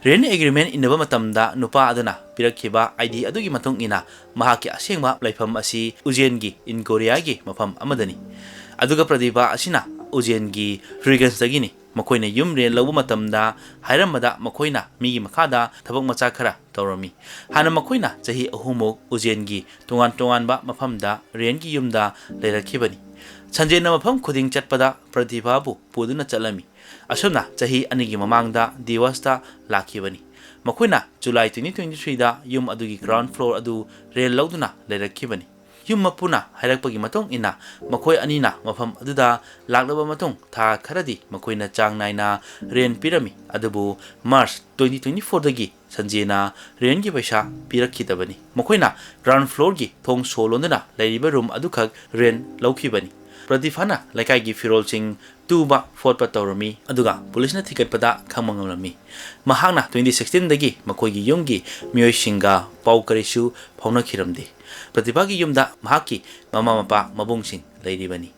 ꯔꯦꯟ ꯑꯦꯒ꯭ꯔꯤꯃꯦꯟ ꯏꯟꯅꯕ ꯃꯇꯝꯗ ꯅꯨꯄꯥ ꯑꯗꯨꯅ ꯄꯤꯔꯛꯈꯤꯕ ID ꯑꯗꯨꯒꯤ ꯃꯇꯨꯡ ꯏꯟꯅ ꯃꯍꯥꯛꯀꯤ ꯑꯁꯦꯡꯕ ꯂꯩꯐꯝ ꯑꯁꯤ ꯎꯖꯦꯟꯒꯤ ꯏꯟꯒꯣꯔꯤꯌꯥꯒꯤ ꯃꯐꯝ ꯑꯃꯗꯅꯤ꯫ ꯑꯗꯨꯒ ꯄ꯭ꯔꯗꯤꯄꯥ ꯑꯁꯤꯅ ꯎꯖꯦꯟꯒꯤ ꯐ꯭ꯔꯤꯒꯟꯁꯇꯒꯤꯅꯤ꯫ ꯃꯈꯣꯏꯅ ꯌꯨꯝ ꯔꯦꯟ ꯂꯧꯕ ꯃꯇꯝꯗ ꯍꯥꯏꯔꯝꯕꯗ ꯃꯈꯣꯏꯅ ꯃꯤꯒꯤ ꯃꯈꯥꯗ ꯊꯕꯛ ꯃꯆꯥ ꯈꯔ ꯇꯧꯔꯝꯃꯤ꯫ ꯍꯥꯟꯅ ꯃꯈꯣꯏꯅ ꯆꯍꯤ ꯑꯍꯨꯝꯃꯨꯛ ꯎꯖꯦꯟꯒꯤ ꯇꯣꯉꯥꯟ ꯇꯣꯉꯥꯟꯕ ꯃꯐꯝꯗ ꯔꯦꯟꯒꯤ ꯌꯨꯝꯗ ꯂꯩꯔꯛꯈꯤꯕꯅꯤ꯫ ꯁꯟꯖꯦꯅ ꯃꯐꯝ ꯈꯨꯗꯤꯡ ꯆꯠꯄꯗ ꯄ꯭ꯔꯗꯤꯚꯥꯕꯨ ꯄꯨꯗꯨꯅ ꯆꯠꯂꯝꯃꯤ꯫ ꯑꯁꯨꯝꯅ ꯆꯍꯤ ꯑꯅꯤꯒꯤ ꯃꯃꯥꯡꯗ ꯗꯤꯋꯥꯁꯇ ꯂꯥꯛꯈꯤꯕꯅꯤ꯫ ꯃꯈꯣꯏꯅ ꯖꯨꯂꯥꯏ twenty twenty-threeꯗ ꯌꯨꯝ ꯑꯗꯨꯒꯤ ground floor ꯑꯗꯨ ꯔꯦꯟ ꯂꯧꯗꯨꯅ ꯂꯩꯔꯛꯈꯤꯕꯅꯤ꯫ ꯌꯨꯝ ꯃꯄꯨꯅ ꯍꯥꯏꯔꯛꯄꯒꯤ ꯃꯇꯨꯡ ꯏꯟꯅ ꯃꯈꯣꯏ ꯑꯅꯤꯅ ꯃꯐꯝ ꯑꯗꯨꯗ ꯂꯥꯛꯂꯕ ꯃꯇꯨꯡ ꯊꯥ ꯈꯔꯗꯤ ꯃꯈꯣꯏꯅ ꯆꯥꯡ ꯅꯥꯏꯅ ꯔꯦꯟ ꯄꯤꯔꯝꯃꯤ, ꯑꯗꯨꯕꯨ ꯃꯥꯔꯆ twenty twenty-fourꯗꯒꯤ ꯁꯟꯖꯦꯅ ꯔꯦꯟꯒꯤ ꯄꯩꯁꯥ ꯄꯤꯔꯛꯈꯤꯗꯕꯅꯤ꯫ ꯃꯈꯣꯏꯅ ground floorꯒꯤ ꯊꯣꯡ ꯁꯣ ꯂꯣꯟꯗꯨꯅ ꯂꯩꯔꯤꯕ ꯔꯨꯝ ꯑꯗꯨꯈꯛ ꯔꯦꯟ ꯂꯧꯈꯤꯕꯅꯤ꯫ ꯄ꯭ꯔꯗꯤꯐꯥꯅ ꯂꯩꯀꯥꯏꯒꯤ ꯐꯤꯔꯣꯜꯁꯤꯡ ꯇꯨꯕ ꯐꯣꯠꯄ ꯇꯧꯔꯝꯃꯤ, ꯑꯗꯨꯒ ꯄꯨꯂꯤꯁꯅ ꯊꯤꯒꯠꯄꯗ ꯈꯪꯕ ꯉꯝꯂꯝꯃꯤ꯫ ꯃꯍꯥꯛꯅ twenty sixteenꯗꯒꯤ ꯃꯈꯣꯏꯒꯤ ꯌꯨꯝꯒꯤ ꯃꯤꯑꯣꯏꯁꯤꯡꯒ ꯄꯥꯎ ꯀꯔꯤꯁꯨ ꯐꯥꯎꯅꯈꯤꯔꯝꯗꯦ꯫ ꯄ꯭ꯔꯗꯤꯚꯥꯒꯤ ꯌꯨꯝꯗ ꯃꯍꯥꯛꯀꯤ ꯃꯃꯥ ꯃꯄꯥ ꯃꯕꯨꯡꯁꯤꯡ ꯂꯩꯔꯤꯕꯅꯤ꯫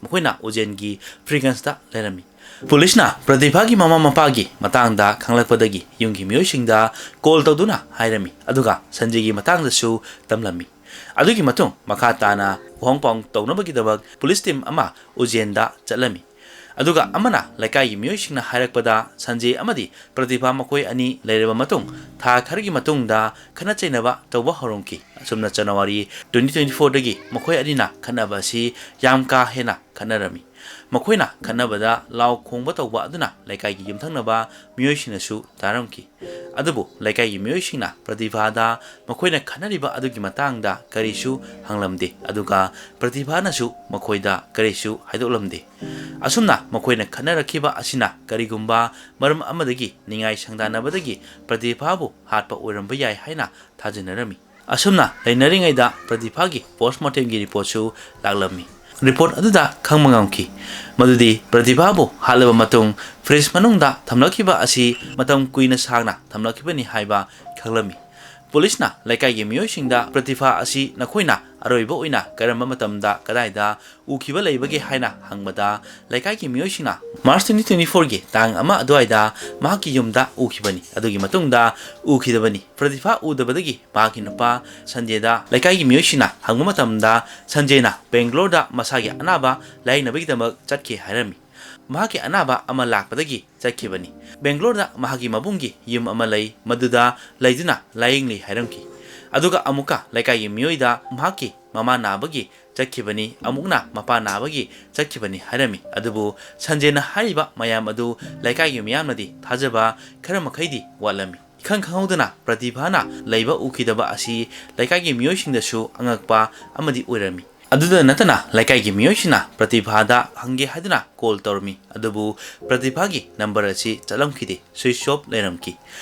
ꯃꯈꯣꯏꯅ ꯎꯖꯦꯟꯒꯤ ꯐ꯭ꯔꯤꯒꯟꯁꯇ ꯂꯩꯔꯝꯃꯤ꯫ ꯄꯨꯂꯤꯁꯅ ꯄ꯭ꯔꯗꯤꯚꯥꯒꯤ ꯃꯃꯥ ꯃꯄꯥꯒꯤ ꯃꯇꯥꯡꯗ ꯈꯪꯂꯛꯄꯗꯒꯤ ꯌꯨꯝꯒꯤ ꯃꯤꯑꯣꯏꯁꯤꯡꯗ ꯀꯣꯜ ꯇꯧꯗꯨꯅ ꯍꯥꯏꯔꯝꯃꯤ, ꯑꯗꯨꯒ ꯁꯟꯖꯦꯒꯤ ꯃꯇꯥꯡꯗꯁꯨ ꯇꯝꯂꯝꯃꯤ꯫ ꯑꯗꯨꯒꯤ ꯃꯇꯨꯡ ꯃꯈꯥ ꯇꯥꯅ ꯎꯍꯪ ꯄꯥꯎ ꯇꯧꯅꯕꯒꯤꯗꯃꯛ ꯄꯨꯂꯤꯁ ꯇꯤꯝ ꯑꯃ ꯎꯖꯦꯟꯗ ꯆꯠꯂꯝꯃꯤ꯫ ꯑꯗꯨꯒ ꯑꯃꯅ ꯂꯩꯀꯥꯏꯒꯤ ꯃꯤꯑꯣꯏꯁꯤꯡꯅ ꯍꯥꯏꯔꯛꯄꯗ ꯁꯟꯖꯦ ꯑꯃꯗꯤ ꯄ꯭ꯔꯗꯤꯚꯥ ꯃꯈꯣꯏ ꯑꯅꯤ ꯂꯩꯔꯕ ꯃꯇꯨꯡ ꯊꯥ ꯈꯔꯒꯤ ꯃꯇꯨꯡꯗ ꯈꯠꯅ ꯆꯩꯅꯕ ꯇꯧꯕ ꯍꯧꯔꯝꯈꯤ꯫ ꯑꯁꯨꯝꯅ ꯖꯅꯋꯥꯔꯤ twenty twenty-fourꯗꯒꯤ ꯃꯈꯣꯏ ꯑꯅꯤꯅ ꯈꯠꯅꯕ ꯑꯁꯤ ꯌꯥꯝ ꯀꯥ ꯍꯦꯟꯅ ꯈꯠꯅꯔꯝꯃꯤ꯫ ꯃꯈꯣꯏꯅ ꯈꯠꯅꯕꯗ ꯂꯥꯎ ꯈꯣꯡꯕ ꯇꯧꯕ ꯑꯗꯨꯅ ꯂꯩꯀꯥꯏꯒꯤ ꯌꯨꯝꯊꯪꯅꯕ ꯃꯤꯑꯣꯏꯁꯤꯡꯅꯁꯨ ꯇꯥꯔꯝꯈꯤ꯫ ꯑꯗꯨꯕꯨ ꯂꯩꯀꯥꯏꯒꯤ ꯃꯤꯑꯣꯏꯁꯤꯡꯅ ꯄ꯭ꯔꯗꯤꯚꯥꯗ ꯃꯈꯣꯏꯅ ꯈꯠꯅꯔꯤꯕ ꯑꯗꯨꯒꯤ ꯃꯇꯥꯡꯗ ꯀꯔꯤꯁꯨ ꯍꯪꯂꯝꯗꯦ, ꯑꯗꯨꯒ ꯄ꯭ꯔꯗꯤꯚꯥꯅꯁꯨ ꯃꯈꯣꯏꯗ ꯀꯔꯤꯁꯨ ꯍꯥꯏꯗꯣꯛꯂꯝꯗꯦ꯫ ꯑꯁꯨꯝꯅ ꯃꯈꯣꯏꯅ ꯈꯠꯅꯔꯛꯈꯤꯕ ꯑꯁꯤꯅ ꯀꯔꯤꯒꯨꯝꯕ ꯃꯔꯝ ꯑꯃꯗꯒꯤ ꯅꯤꯡꯉꯥꯏ ꯁꯪꯗꯥꯅꯕꯗꯒꯤ ꯄ꯭ꯔꯗꯤꯚꯥꯕꯨ ꯍꯥꯠꯄ ꯑꯣꯏꯔꯝꯕ ꯌꯥꯏ ꯍꯥꯏꯅ ꯊꯥꯖꯅꯔꯝꯃꯤ꯫ ꯑꯁꯨꯝꯅ ꯂꯩꯅꯔꯤꯉꯩꯗ ꯄ꯭ꯔꯗꯤꯚꯥꯒꯤ ꯄꯣꯁꯃꯣꯔꯇꯦꯝꯒꯤ ꯔꯤꯄꯣꯔꯠꯁꯨ ꯂꯥꯛꯂꯝꯃꯤ꯫ ꯔꯤꯄꯣꯔꯠ ꯑꯗꯨꯗ ꯈꯪꯕ ꯉꯝꯈꯤ ꯃꯗꯨꯗꯤ ꯄ꯭ꯔꯗꯤꯚꯥꯕꯨ ꯍꯥꯠꯂꯕ ꯃꯇꯨꯡ ꯐ꯭ꯔꯤꯖ ꯃꯅꯨꯡꯗ ꯊꯝꯂꯛꯈꯤꯕ ꯑꯁꯤ ꯃꯇꯝ ꯀꯨꯏꯅ ꯁꯥꯡꯅ ꯊꯝꯂꯛꯈꯤꯕꯅꯤ ꯍꯥꯏꯕ ꯈꯪꯂꯝꯃꯤ꯫ ꯄꯨꯂꯤꯁꯅ ꯂꯩꯀꯥꯏꯒꯤ ꯃꯤꯑꯣꯏꯁꯤꯡꯗ ꯄ꯭ꯔꯗꯤꯚꯥ ꯑꯁꯤ ꯅꯈꯣꯏꯅ ꯑꯔꯣꯏꯕ ꯑꯣꯏꯅ ꯀꯔꯝꯕ ꯃꯇꯝꯗ ꯀꯗꯥꯏꯗ ꯎꯈꯤꯕ ꯂꯩꯕꯒꯦ ꯍꯥꯏꯅ ꯍꯪꯕꯗ, ꯂꯩꯀꯥꯏꯒꯤ ꯃꯤꯑꯣꯏꯁꯤꯡꯅ ꯃꯥꯔꯆ twenty twenty fourꯒꯤ ꯇꯥꯡ ꯑꯃ ꯑꯗꯨꯋꯥꯏꯗ ꯃꯍꯥꯛꯀꯤ ꯌꯨꯝꯗ ꯎꯈꯤꯕꯅꯤ, ꯑꯗꯨꯒꯤ ꯃꯇꯨꯡꯗ ꯎꯈꯤꯗꯕꯅꯤ꯫ ꯄ꯭ꯔꯗꯤꯚꯥ ꯎꯗꯕꯗꯒꯤ ꯃꯍꯥꯛꯀꯤ ꯅꯨꯄꯥ ꯁꯟꯖꯦꯗ ꯂꯩꯀꯥꯏꯒꯤ ꯃꯤꯑꯣꯏꯁꯤꯡꯅ ꯍꯪꯕ ꯃꯇꯝꯗ, ꯁꯟꯖꯦꯅ ꯕꯦꯡꯒ꯭ꯂꯣꯔꯗ ꯃꯁꯥꯒꯤ ꯑꯅꯥꯕ ꯂꯥꯌꯦꯡꯅꯕꯒꯤꯗꯃꯛ ꯆꯠꯈꯤ ꯍꯥꯏꯔꯝꯃꯤ꯫ ꯃꯍꯥꯛꯀꯤ ꯑꯅꯥꯕ ꯑꯃ ꯂꯥꯛꯄꯗꯒꯤ ꯆꯠꯈꯤꯕꯅꯤ꯫ ꯕꯦꯡꯒ꯭ꯂꯣꯔꯗ ꯃꯍꯥꯛꯀꯤ ꯃꯕꯨꯡꯒꯤ ꯌꯨꯝ ꯑꯃ ꯂꯩ, ꯃꯗꯨꯗ ꯂꯩꯗꯨꯅ ꯂꯥꯌꯦꯡꯂꯤ ꯍꯥꯏꯔꯝꯈꯤ꯫ ꯑꯗꯨꯒ ꯑꯃꯨꯛꯀ ꯂꯩꯀꯥꯏꯒꯤ ꯃꯤꯑꯣꯏꯗ ꯃꯍꯥꯛꯀꯤ ꯃꯃꯥ ꯅꯥꯕꯒꯤ ꯆꯠꯈꯤꯕꯅꯤ, ꯑꯃꯨꯛꯅ ꯃꯄꯥ ꯅꯥꯕꯒꯤ ꯆꯠꯈꯤꯕꯅꯤ ꯍꯥꯏꯔꯝꯃꯤ꯫ ꯑꯗꯨꯕꯨ ꯁꯟꯖꯦꯅ ꯍꯥꯏꯔꯤꯕ ꯃꯌꯥꯝ ꯑꯗꯨ ꯂꯩꯀꯥꯏꯒꯤ ꯃꯤꯌꯥꯝꯅꯗꯤ ꯊꯥꯖꯕ ꯈꯔ ꯃꯈꯩꯗꯤ ꯋꯥꯠꯂꯝꯃꯤ꯫ ꯏꯈꯪ ꯈꯪꯍꯧꯗꯅ ꯄ꯭ꯔꯗꯤꯚꯥꯅ ꯂꯩꯕ ꯎꯈꯤꯗꯕ ꯑꯁꯤ ꯂꯩꯀꯥꯏꯒꯤ ꯃꯤꯑꯣꯏꯁꯤꯡꯗꯁꯨ ꯑꯉꯛꯄ ꯑꯃꯗꯤ ꯑꯣꯏꯔꯝꯃꯤ꯫ ꯑꯗꯨꯗ ꯅꯠꯇꯅ ꯂꯩꯀꯥꯏꯒꯤ ꯃꯤꯑꯣꯏꯁꯤꯡꯅ ꯄ꯭ꯔꯗꯤꯚꯥꯗ ꯍꯪꯒꯦ ꯍꯥꯏꯗꯨꯅ ꯀꯣꯜ ꯇꯧꯔꯝꯃꯤ, ꯑꯗꯨꯕꯨ ꯄ꯭ꯔꯗꯤꯚꯥꯒꯤ ꯅꯝꯕꯔ ꯑꯁꯤ ꯆꯠꯂꯝꯈꯤꯗꯦ, ꯁ꯭ꯋꯤꯆ ꯑꯣꯐ ꯂꯩꯔꯝꯈꯤ꯫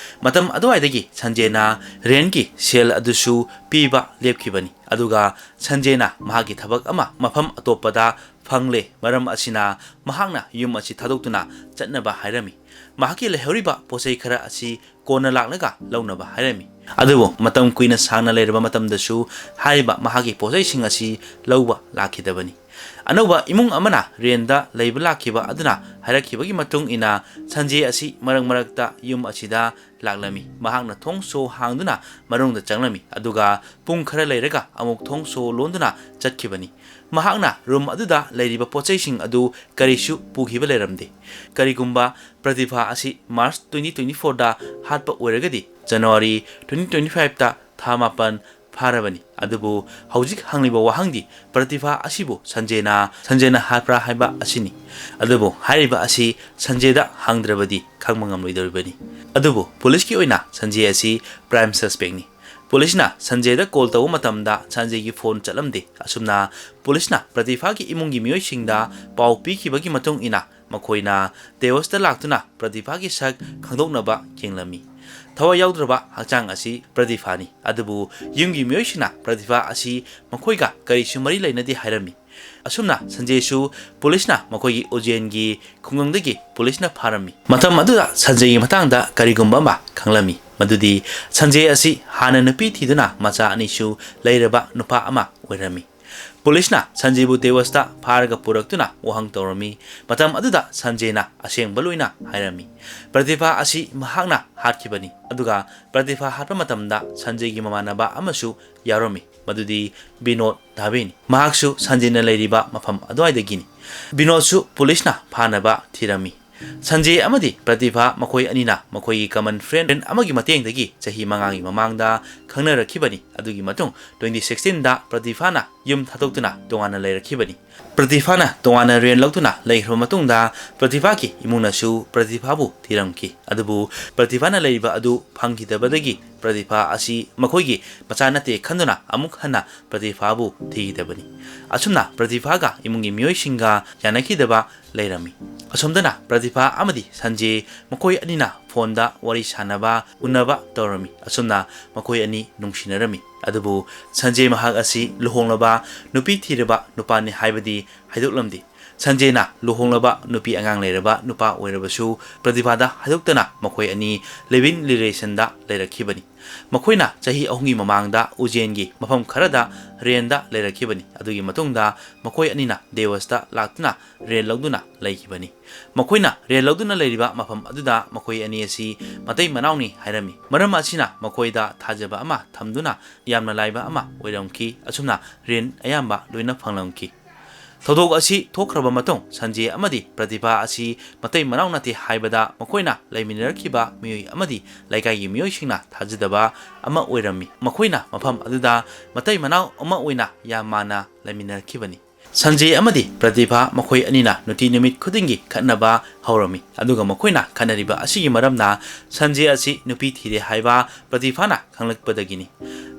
ꯃꯇꯝ ꯑꯗꯨꯋꯥꯏꯗꯒꯤ ꯁꯟꯖꯦꯅ ꯔꯦꯟꯒꯤ ꯁꯦꯜ ꯑꯗꯨꯁꯨ ꯄꯤꯕ ꯂꯦꯞꯈꯤꯕꯅꯤ, ꯑꯗꯨꯒ ꯁꯟꯖꯦꯅ ꯃꯍꯥꯛꯀꯤ ꯊꯕꯛ ꯑꯃ ꯃꯐꯝ ꯑꯇꯣꯞꯄꯗ ꯐꯪꯂꯦ, ꯃꯔꯝ ꯑꯁꯤꯅ ꯃꯍꯥꯛꯅ ꯌꯨꯝ ꯑꯁꯤ ꯊꯥꯗꯣꯛꯇꯨꯅ ꯆꯠꯅꯕ ꯍꯥꯏꯔꯝꯃꯤ꯫ ꯃꯍꯥꯛꯀꯤ ꯂꯩꯍꯧꯔꯤꯕ ꯄꯣꯠꯆꯩ ꯈꯔ ꯑꯁꯤ ꯀꯣꯟꯅ ꯂꯥꯛꯂꯒ ꯂꯧꯅꯕ ꯍꯥꯏꯔꯝꯃꯤ꯫ ꯑꯗꯨꯕꯨ ꯃꯇꯝ ꯀꯨꯏꯅ ꯁꯥꯡꯅ ꯂꯩꯔꯕ ꯃꯇꯝꯗꯁꯨ ꯍꯥꯏꯔꯤꯕ ꯃꯍꯥꯛꯀꯤ ꯄꯣꯠꯆꯩꯁꯤꯡ ꯑꯁꯤ ꯂꯧꯕ ꯂꯥꯛꯈꯤꯗꯕꯅꯤ꯫ ꯑꯅꯧꯕ ꯏꯃꯨꯡ ꯑꯃꯅ ꯔꯦꯟꯗ ꯂꯩꯕ ꯂꯥꯛꯈꯤꯕ ꯑꯗꯨꯅ ꯍꯥꯏꯔꯛꯈꯤꯕꯒꯤ ꯃꯇꯨꯡ ꯏꯟꯅ, ꯁꯟꯖꯦ ꯑꯁꯤ ꯃꯔꯛ ꯃꯔꯛꯇ ꯌꯨꯝ ꯑꯁꯤꯗ ꯂꯥꯛꯂꯝꯃꯤ꯫ ꯃꯍꯥꯛꯅ ꯊꯣꯡ ꯁꯣ ꯍꯥꯡꯗꯨꯅ ꯃꯅꯨꯡꯗ ꯆꯪꯂꯝꯃꯤ, ꯑꯗꯨꯒ ꯄꯨꯡ ꯈꯔ ꯂꯩꯔꯒ ꯑꯃꯨꯛ ꯊꯣꯡ ꯁꯣ ꯂꯣꯟꯗꯨꯅ ꯆꯠꯈꯤꯕꯅꯤ꯫ ꯃꯍꯥꯛꯅ ꯔꯨꯝ ꯑꯗꯨꯗ ꯂꯩꯔꯤꯕ ꯄꯣꯠꯆꯩꯁꯤꯡ ꯑꯗꯨ ꯀꯔꯤꯁꯨ ꯄꯨꯈꯤꯕ ꯂꯩꯔꯝꯗꯦ꯫ ꯀꯔꯤꯒꯨꯝꯕ ꯄ꯭ꯔꯗꯤꯚꯥ ꯑꯁꯤ ꯃꯥꯔꯆ twenty twenty fourꯗ ꯍꯥꯠꯄ ꯑꯣꯏꯔꯒꯗꯤ, ꯖꯅꯋꯥꯔꯤ twenty twenty fiveꯇ ꯊꯥ ꯃꯥꯄꯟ ꯐꯥꯔꯕꯅꯤ꯫ ꯑꯗꯨꯕꯨ ꯍꯧꯖꯤꯛ ꯍꯪꯂꯤꯕ ꯋꯥꯍꯪꯗꯤ ꯄ꯭ꯔꯗꯤꯚꯥ ꯑꯁꯤꯕꯨ ꯁꯟꯖꯦꯅ, ꯁꯟꯖꯦꯅ ꯍꯥꯠꯄ꯭ꯔꯥ ꯍꯥꯏꯕ ꯑꯁꯤꯅꯤ꯫ ꯑꯗꯨꯕꯨ ꯍꯥꯏꯔꯤꯕ ꯑꯁꯤ ꯁꯟꯖꯦꯗ ꯍꯪꯗ꯭ꯔꯕꯗꯤ ꯈꯪꯕ ꯉꯝꯂꯣꯏꯗꯧꯔꯤꯕꯅꯤ꯫ ꯑꯗꯨꯕꯨ ꯄꯨꯂꯤꯁꯀꯤ ꯑꯣꯏꯅ ꯁꯟꯖꯦ ꯑꯁꯤ ꯄ꯭ꯔꯥꯏꯝ ꯁꯁꯄꯦꯛꯅꯤ꯫ ꯄꯨꯂꯤꯁꯅ ꯁꯟꯖꯦꯗ ꯀꯣꯜ ꯇꯧꯕ ꯃꯇꯝꯗ ꯁꯟꯖꯦꯒꯤ ꯐꯣꯟ ꯆꯠꯂꯝꯗꯦ꯫ ꯑꯁꯨꯝꯅ ꯄꯨꯂꯤꯁꯅ ꯄ꯭ꯔꯗꯤꯐꯥꯒꯤ ꯏꯃꯨꯡꯒꯤ ꯃꯤꯑꯣꯏꯁꯤꯡꯗ ꯄꯥꯎ ꯄꯤꯈꯤꯕꯒꯤ ꯃꯇꯨꯡ ꯏꯟꯅ ꯃꯈꯣꯏꯅ ꯗꯦꯋꯁꯇ ꯂꯥꯛꯇꯨꯅ ꯄ꯭ꯔꯗꯤꯐꯥꯒꯤ ꯁꯛ ꯈꯪꯗꯣꯛꯅꯕ ꯌꯦꯡꯂꯝꯃꯤ꯫ ꯊꯋꯥꯏ ꯌꯥꯎꯗ꯭ꯔꯕ ꯍꯛꯆꯥꯡ ꯑꯁꯤ ꯄ꯭ꯔꯗꯤꯐꯥꯅꯤ, ꯑꯗꯨꯕꯨ ꯌꯨꯝꯒꯤ ꯃꯤꯑꯣꯏꯁꯤꯡꯅ ꯄ꯭ꯔꯗꯤꯐꯥ ꯑꯁꯤ ꯃꯈꯣꯏꯒ ꯀꯔꯤꯁꯨ ꯃꯔꯤ ꯂꯩꯅꯗꯦ ꯍꯥꯏꯔꯝꯃꯤ꯫ ꯑꯁꯨꯝꯅ ꯁꯟꯖꯦꯁꯨ ꯄꯨꯂꯤꯁꯅ ꯃꯈꯣꯏꯒꯤ ꯎꯖꯦꯟꯒꯤ ꯈꯨꯡꯒꯪꯗꯒꯤ ꯄꯨꯂꯤꯁꯅ ꯐꯥꯔꯝꯃꯤ꯫ ꯃꯇꯝ ꯑꯗꯨꯗ ꯁꯟꯖꯦꯒꯤ ꯃꯇꯥꯡꯗ ꯀꯔꯤꯒꯨꯝꯕ ꯑꯃ ꯈꯪꯂꯝꯃꯤ, ꯃꯗꯨꯗꯤ ꯁꯟꯖꯦ ꯑꯁꯤ ꯍꯥꯟꯅ ꯅꯨꯄꯤ ꯊꯤꯗꯨꯅ ꯃꯆꯥ ꯑꯅꯤꯁꯨ ꯂꯩꯔꯕ ꯅꯨꯄꯥ ꯑꯃ ꯑꯣꯏꯔꯝꯃꯤ꯫ ꯄꯨꯂꯤꯁꯅ ꯁꯟꯖꯦꯕꯨ ꯗꯦꯋꯁꯇ ꯐꯥꯔꯒ ꯄꯨꯔꯛꯇꯨꯅ ꯋꯥꯍꯪ ꯇꯧꯔꯝꯃꯤ꯫ ꯃꯇꯝ ꯑꯗꯨꯗ ꯁꯟꯖꯦꯅ ꯑꯁꯦꯡꯕ ꯂꯣꯏꯅ ꯍꯥꯏꯔꯝꯃꯤ꯫ ꯄ꯭ꯔꯗꯤꯐꯥ ꯑꯁꯤ ꯃꯍꯥꯛꯅ ꯍꯥꯠꯈꯤꯕꯅꯤ, ꯑꯗꯨꯒ ꯄ꯭ꯔꯗꯤꯐꯥ ꯍꯥꯠꯄ ꯃꯇꯝꯗ ꯁꯟꯖꯦꯒꯤ ꯃꯃꯥꯟꯅꯕ ꯑꯃꯁꯨ ꯌꯥꯎꯔꯝꯃꯤ, ꯃꯗꯨꯗꯤ ꯕꯤꯅꯣꯗ ꯙꯥꯕꯦꯅꯤ꯫ ꯃꯍꯥꯛꯁꯨ ꯁꯟꯖꯦꯅ ꯂꯩꯔꯤꯕ ꯃꯐꯝ ꯑꯗꯨꯋꯥꯏꯗꯒꯤꯅꯤ꯫ ꯕꯤꯅꯣꯗꯁꯨ ꯄꯨꯂꯤꯁꯅ ꯐꯥꯅꯕ ꯊꯤꯔꯝꯃꯤ꯫ ꯁꯟꯖꯦ ꯑꯃꯗꯤ ꯄ꯭ꯔꯗꯤꯐꯥ ꯃꯈꯣꯏ ꯑꯅꯤꯅ ꯃꯈꯣꯏꯒꯤ ꯀꯃꯟ ꯐ꯭ꯔꯦꯟ ꯑꯃꯒꯤ ꯃꯇꯦꯡꯗꯒꯤ ꯆꯍꯤ ꯃꯉꯥꯒꯤ ꯃꯃꯥꯡꯗ ꯈꯪꯅꯔꯛꯈꯤꯕꯅꯤ꯫ ꯑꯗꯨꯒꯤ ꯃꯇꯨꯡ ꯇ꯭ꯋꯦꯟꯇꯤ ꯁꯤꯛꯁꯇꯤꯟꯗ ꯄ꯭ꯔꯗꯤꯐꯥꯅ ꯌꯨꯝ ꯊꯥꯗꯣꯛꯇꯨꯅ ꯇꯣꯉꯥꯟꯅ ꯂꯩꯔꯛꯈꯤꯕꯅꯤ꯫ ꯄ꯭ꯔꯗꯤꯐꯥꯅ ꯇꯣꯉꯥꯟꯅ ꯔꯦꯟ ꯂꯧꯗꯨꯅ ꯂꯩꯈ꯭ꯔꯕ ꯃꯇꯨꯡꯗ ꯄ꯭ꯔꯗꯤꯐꯥꯒꯤ ꯏꯃꯨꯡꯅꯁꯨ ꯄ꯭ꯔꯗꯤꯐꯥꯕꯨ ꯊꯤꯔꯝꯈꯤ꯫ ꯑꯗꯨꯕꯨ ꯄ꯭ꯔꯗꯤꯐꯥꯅ ꯂꯩꯔꯤꯕ ꯑꯗꯨ ꯐꯪꯈꯤꯗꯕꯗꯒꯤ ꯄ꯭ꯔꯗꯤꯐꯥ ꯑꯁꯤ ꯃꯈꯣꯏꯒꯤ ꯃꯆꯥ ꯅꯠꯇꯦ ꯈꯟꯗꯨꯅ ꯑꯃꯨꯛ ꯍꯟꯅ ꯄ꯭ꯔꯗꯤꯐꯥꯕꯨ ꯊꯤꯈꯤꯗꯕꯅꯤ꯫ ꯑꯁꯨꯝꯅ ꯄ꯭ꯔꯗꯤꯐꯥꯒ ꯏꯃꯨꯡꯒꯤ ꯃꯤꯑꯣꯏꯁꯤꯡꯒ ꯌꯥꯅꯈꯤꯗꯕ ꯂꯩꯔꯝꯃꯤ꯫ ꯑꯁꯣꯝꯗꯅ ꯄ꯭ꯔꯗꯤꯐꯥ ꯑꯃꯗꯤ ꯁꯟꯖꯦ ꯃꯈꯣꯏ ꯑꯅꯤꯅ ꯐꯣꯟꯗ ꯋꯥꯔꯤ ꯁꯥꯟꯅꯕ, ꯎꯅꯕ ꯇꯧꯔꯝꯃꯤ꯫ ꯑꯁꯨꯝꯅ ꯃꯈꯣꯏ ꯑꯅꯤ ꯅꯨꯡꯁꯤꯅꯔꯝꯃꯤ꯫ ꯑꯗꯨꯕꯨ ꯁꯟꯖꯦ ꯃꯍꯥꯛ ꯑꯁꯤ ꯂꯨꯍꯣꯡꯂꯕ, ꯅꯨꯄꯤ ꯊꯤꯔꯕ ꯅꯨꯄꯥꯅꯤ ꯍꯥꯏꯕꯗꯤ ꯍꯥꯏꯗꯣꯛꯂꯝꯗꯦ꯫ ꯁꯟꯖꯦꯅ ꯂꯨꯍꯣꯡꯂꯕ, ꯅꯨꯄꯤ ꯑꯉꯥꯡ ꯂꯩꯔꯕ ꯅꯨꯄꯥ ꯑꯣꯏꯔꯕꯁꯨ ꯄ꯭ꯔꯗꯤꯐꯥꯗ ꯍꯥꯏꯗꯣꯛꯇꯅ ꯃꯈꯣꯏ ꯑꯅꯤ ꯂꯤꯚ ꯏꯟ ꯔꯤꯂꯦꯁꯟꯗ ꯂꯩꯔꯛꯈꯤꯕꯅꯤ꯫ ꯃꯈꯣꯏꯅ ꯆꯍꯤ ꯑꯍꯨꯝꯒꯤ ꯃꯃꯥꯡꯗ ꯎꯖꯦꯟꯒꯤ ꯃꯐꯝ ꯈꯔꯗ ꯔꯦꯟꯗ ꯂꯩꯔꯛꯈꯤꯕꯅꯤ꯫ ꯑꯗꯨꯒꯤ ꯃꯇꯨꯡꯗ ꯃꯈꯣꯏ ꯑꯅꯤꯅ ꯗꯦꯋꯁꯇ ꯂꯥꯛꯇꯨꯅ ꯔꯦꯟ ꯂꯧꯗꯨꯅ ꯂꯩꯈꯤꯕꯅꯤ꯫ ꯃꯈꯣꯏꯅ ꯔꯦꯟ ꯂꯧꯗꯨꯅ ꯂꯩꯔꯤꯕ ꯃꯐꯝ ꯑꯗꯨꯗ ꯃꯈꯣꯏ ꯑꯅꯤ ꯑꯁꯤ ꯃꯇꯩ ꯃꯅꯥꯎꯅꯤ ꯍꯥꯏꯔꯝꯃꯤ꯫ ꯃꯔꯝ ꯑꯁꯤꯅ ꯃꯈꯣꯏꯗ ꯊꯥꯖꯕ ꯑꯃ ꯊꯝꯗꯨꯅ ꯌꯥꯝꯅ ꯂꯥꯏꯕ ꯑꯃ ꯑꯣꯏꯔꯝꯈꯤ꯫ ꯑꯁꯨꯝꯅ ꯔꯦꯟ ꯑꯌꯥꯝꯕ ꯂꯣꯏꯅ ꯐꯪꯂꯝꯈꯤ꯫ ꯊꯧꯗꯣꯛ ꯑꯁꯤ ꯊꯣꯛꯈ꯭ꯔꯕ ꯃꯇꯨꯡ ꯁꯟꯖꯦ ꯑꯃꯗꯤ ꯄ꯭ꯔꯗꯤꯚꯥ ꯑꯁꯤ ꯃꯇꯩ ꯃꯅꯥꯎ ꯅꯠꯇꯦ ꯍꯥꯏꯕꯗ ꯃꯈꯣꯏꯅ ꯂꯩꯃꯤꯟꯅꯔꯛꯈꯤꯕ ꯃꯤꯑꯣꯏ ꯑꯃꯗꯤ ꯂꯩꯀꯥꯏꯒꯤ ꯃꯤꯑꯣꯏꯁꯤꯡꯅ ꯊꯥꯖꯗꯕ ꯑꯃ ꯑꯣꯏꯔꯝꯃꯤ꯫ ꯃꯈꯣꯏꯅ ꯃꯐꯝ ꯑꯗꯨꯗ ꯃꯇꯩ ꯃꯅꯥꯎ ꯑꯃ ꯑꯣꯏꯅ ꯌꯥꯝ ꯃꯥꯟꯅ ꯂꯩꯃꯤꯟꯅꯔꯛꯈꯤꯕꯅꯤ꯫ ꯁꯟꯖꯦ ꯑꯃꯗꯤ ꯄ꯭ꯔꯇꯤꯚꯥ ꯃꯈꯣꯏ ꯑꯅꯤꯅ ꯅꯨꯡꯇꯤ ꯅꯨꯃꯤꯠ ꯈꯨꯗꯤꯡꯒꯤ ꯈꯠꯅꯕ ꯍꯧꯔꯝꯃꯤ꯫ ꯑꯗꯨꯒ ꯃꯈꯣꯏꯅ ꯈꯠꯅꯔꯤꯕ ꯑꯁꯤꯒꯤ ꯃꯔꯝꯅ ꯁꯟꯖꯦ ꯑꯁꯤ ꯅꯨꯄꯤ ꯊꯤꯔꯦ ꯍꯥꯏꯕ ꯄ꯭ꯔꯇꯤꯚꯥꯅ ꯈꯪꯂꯛꯄꯗꯒꯤꯅꯤ꯫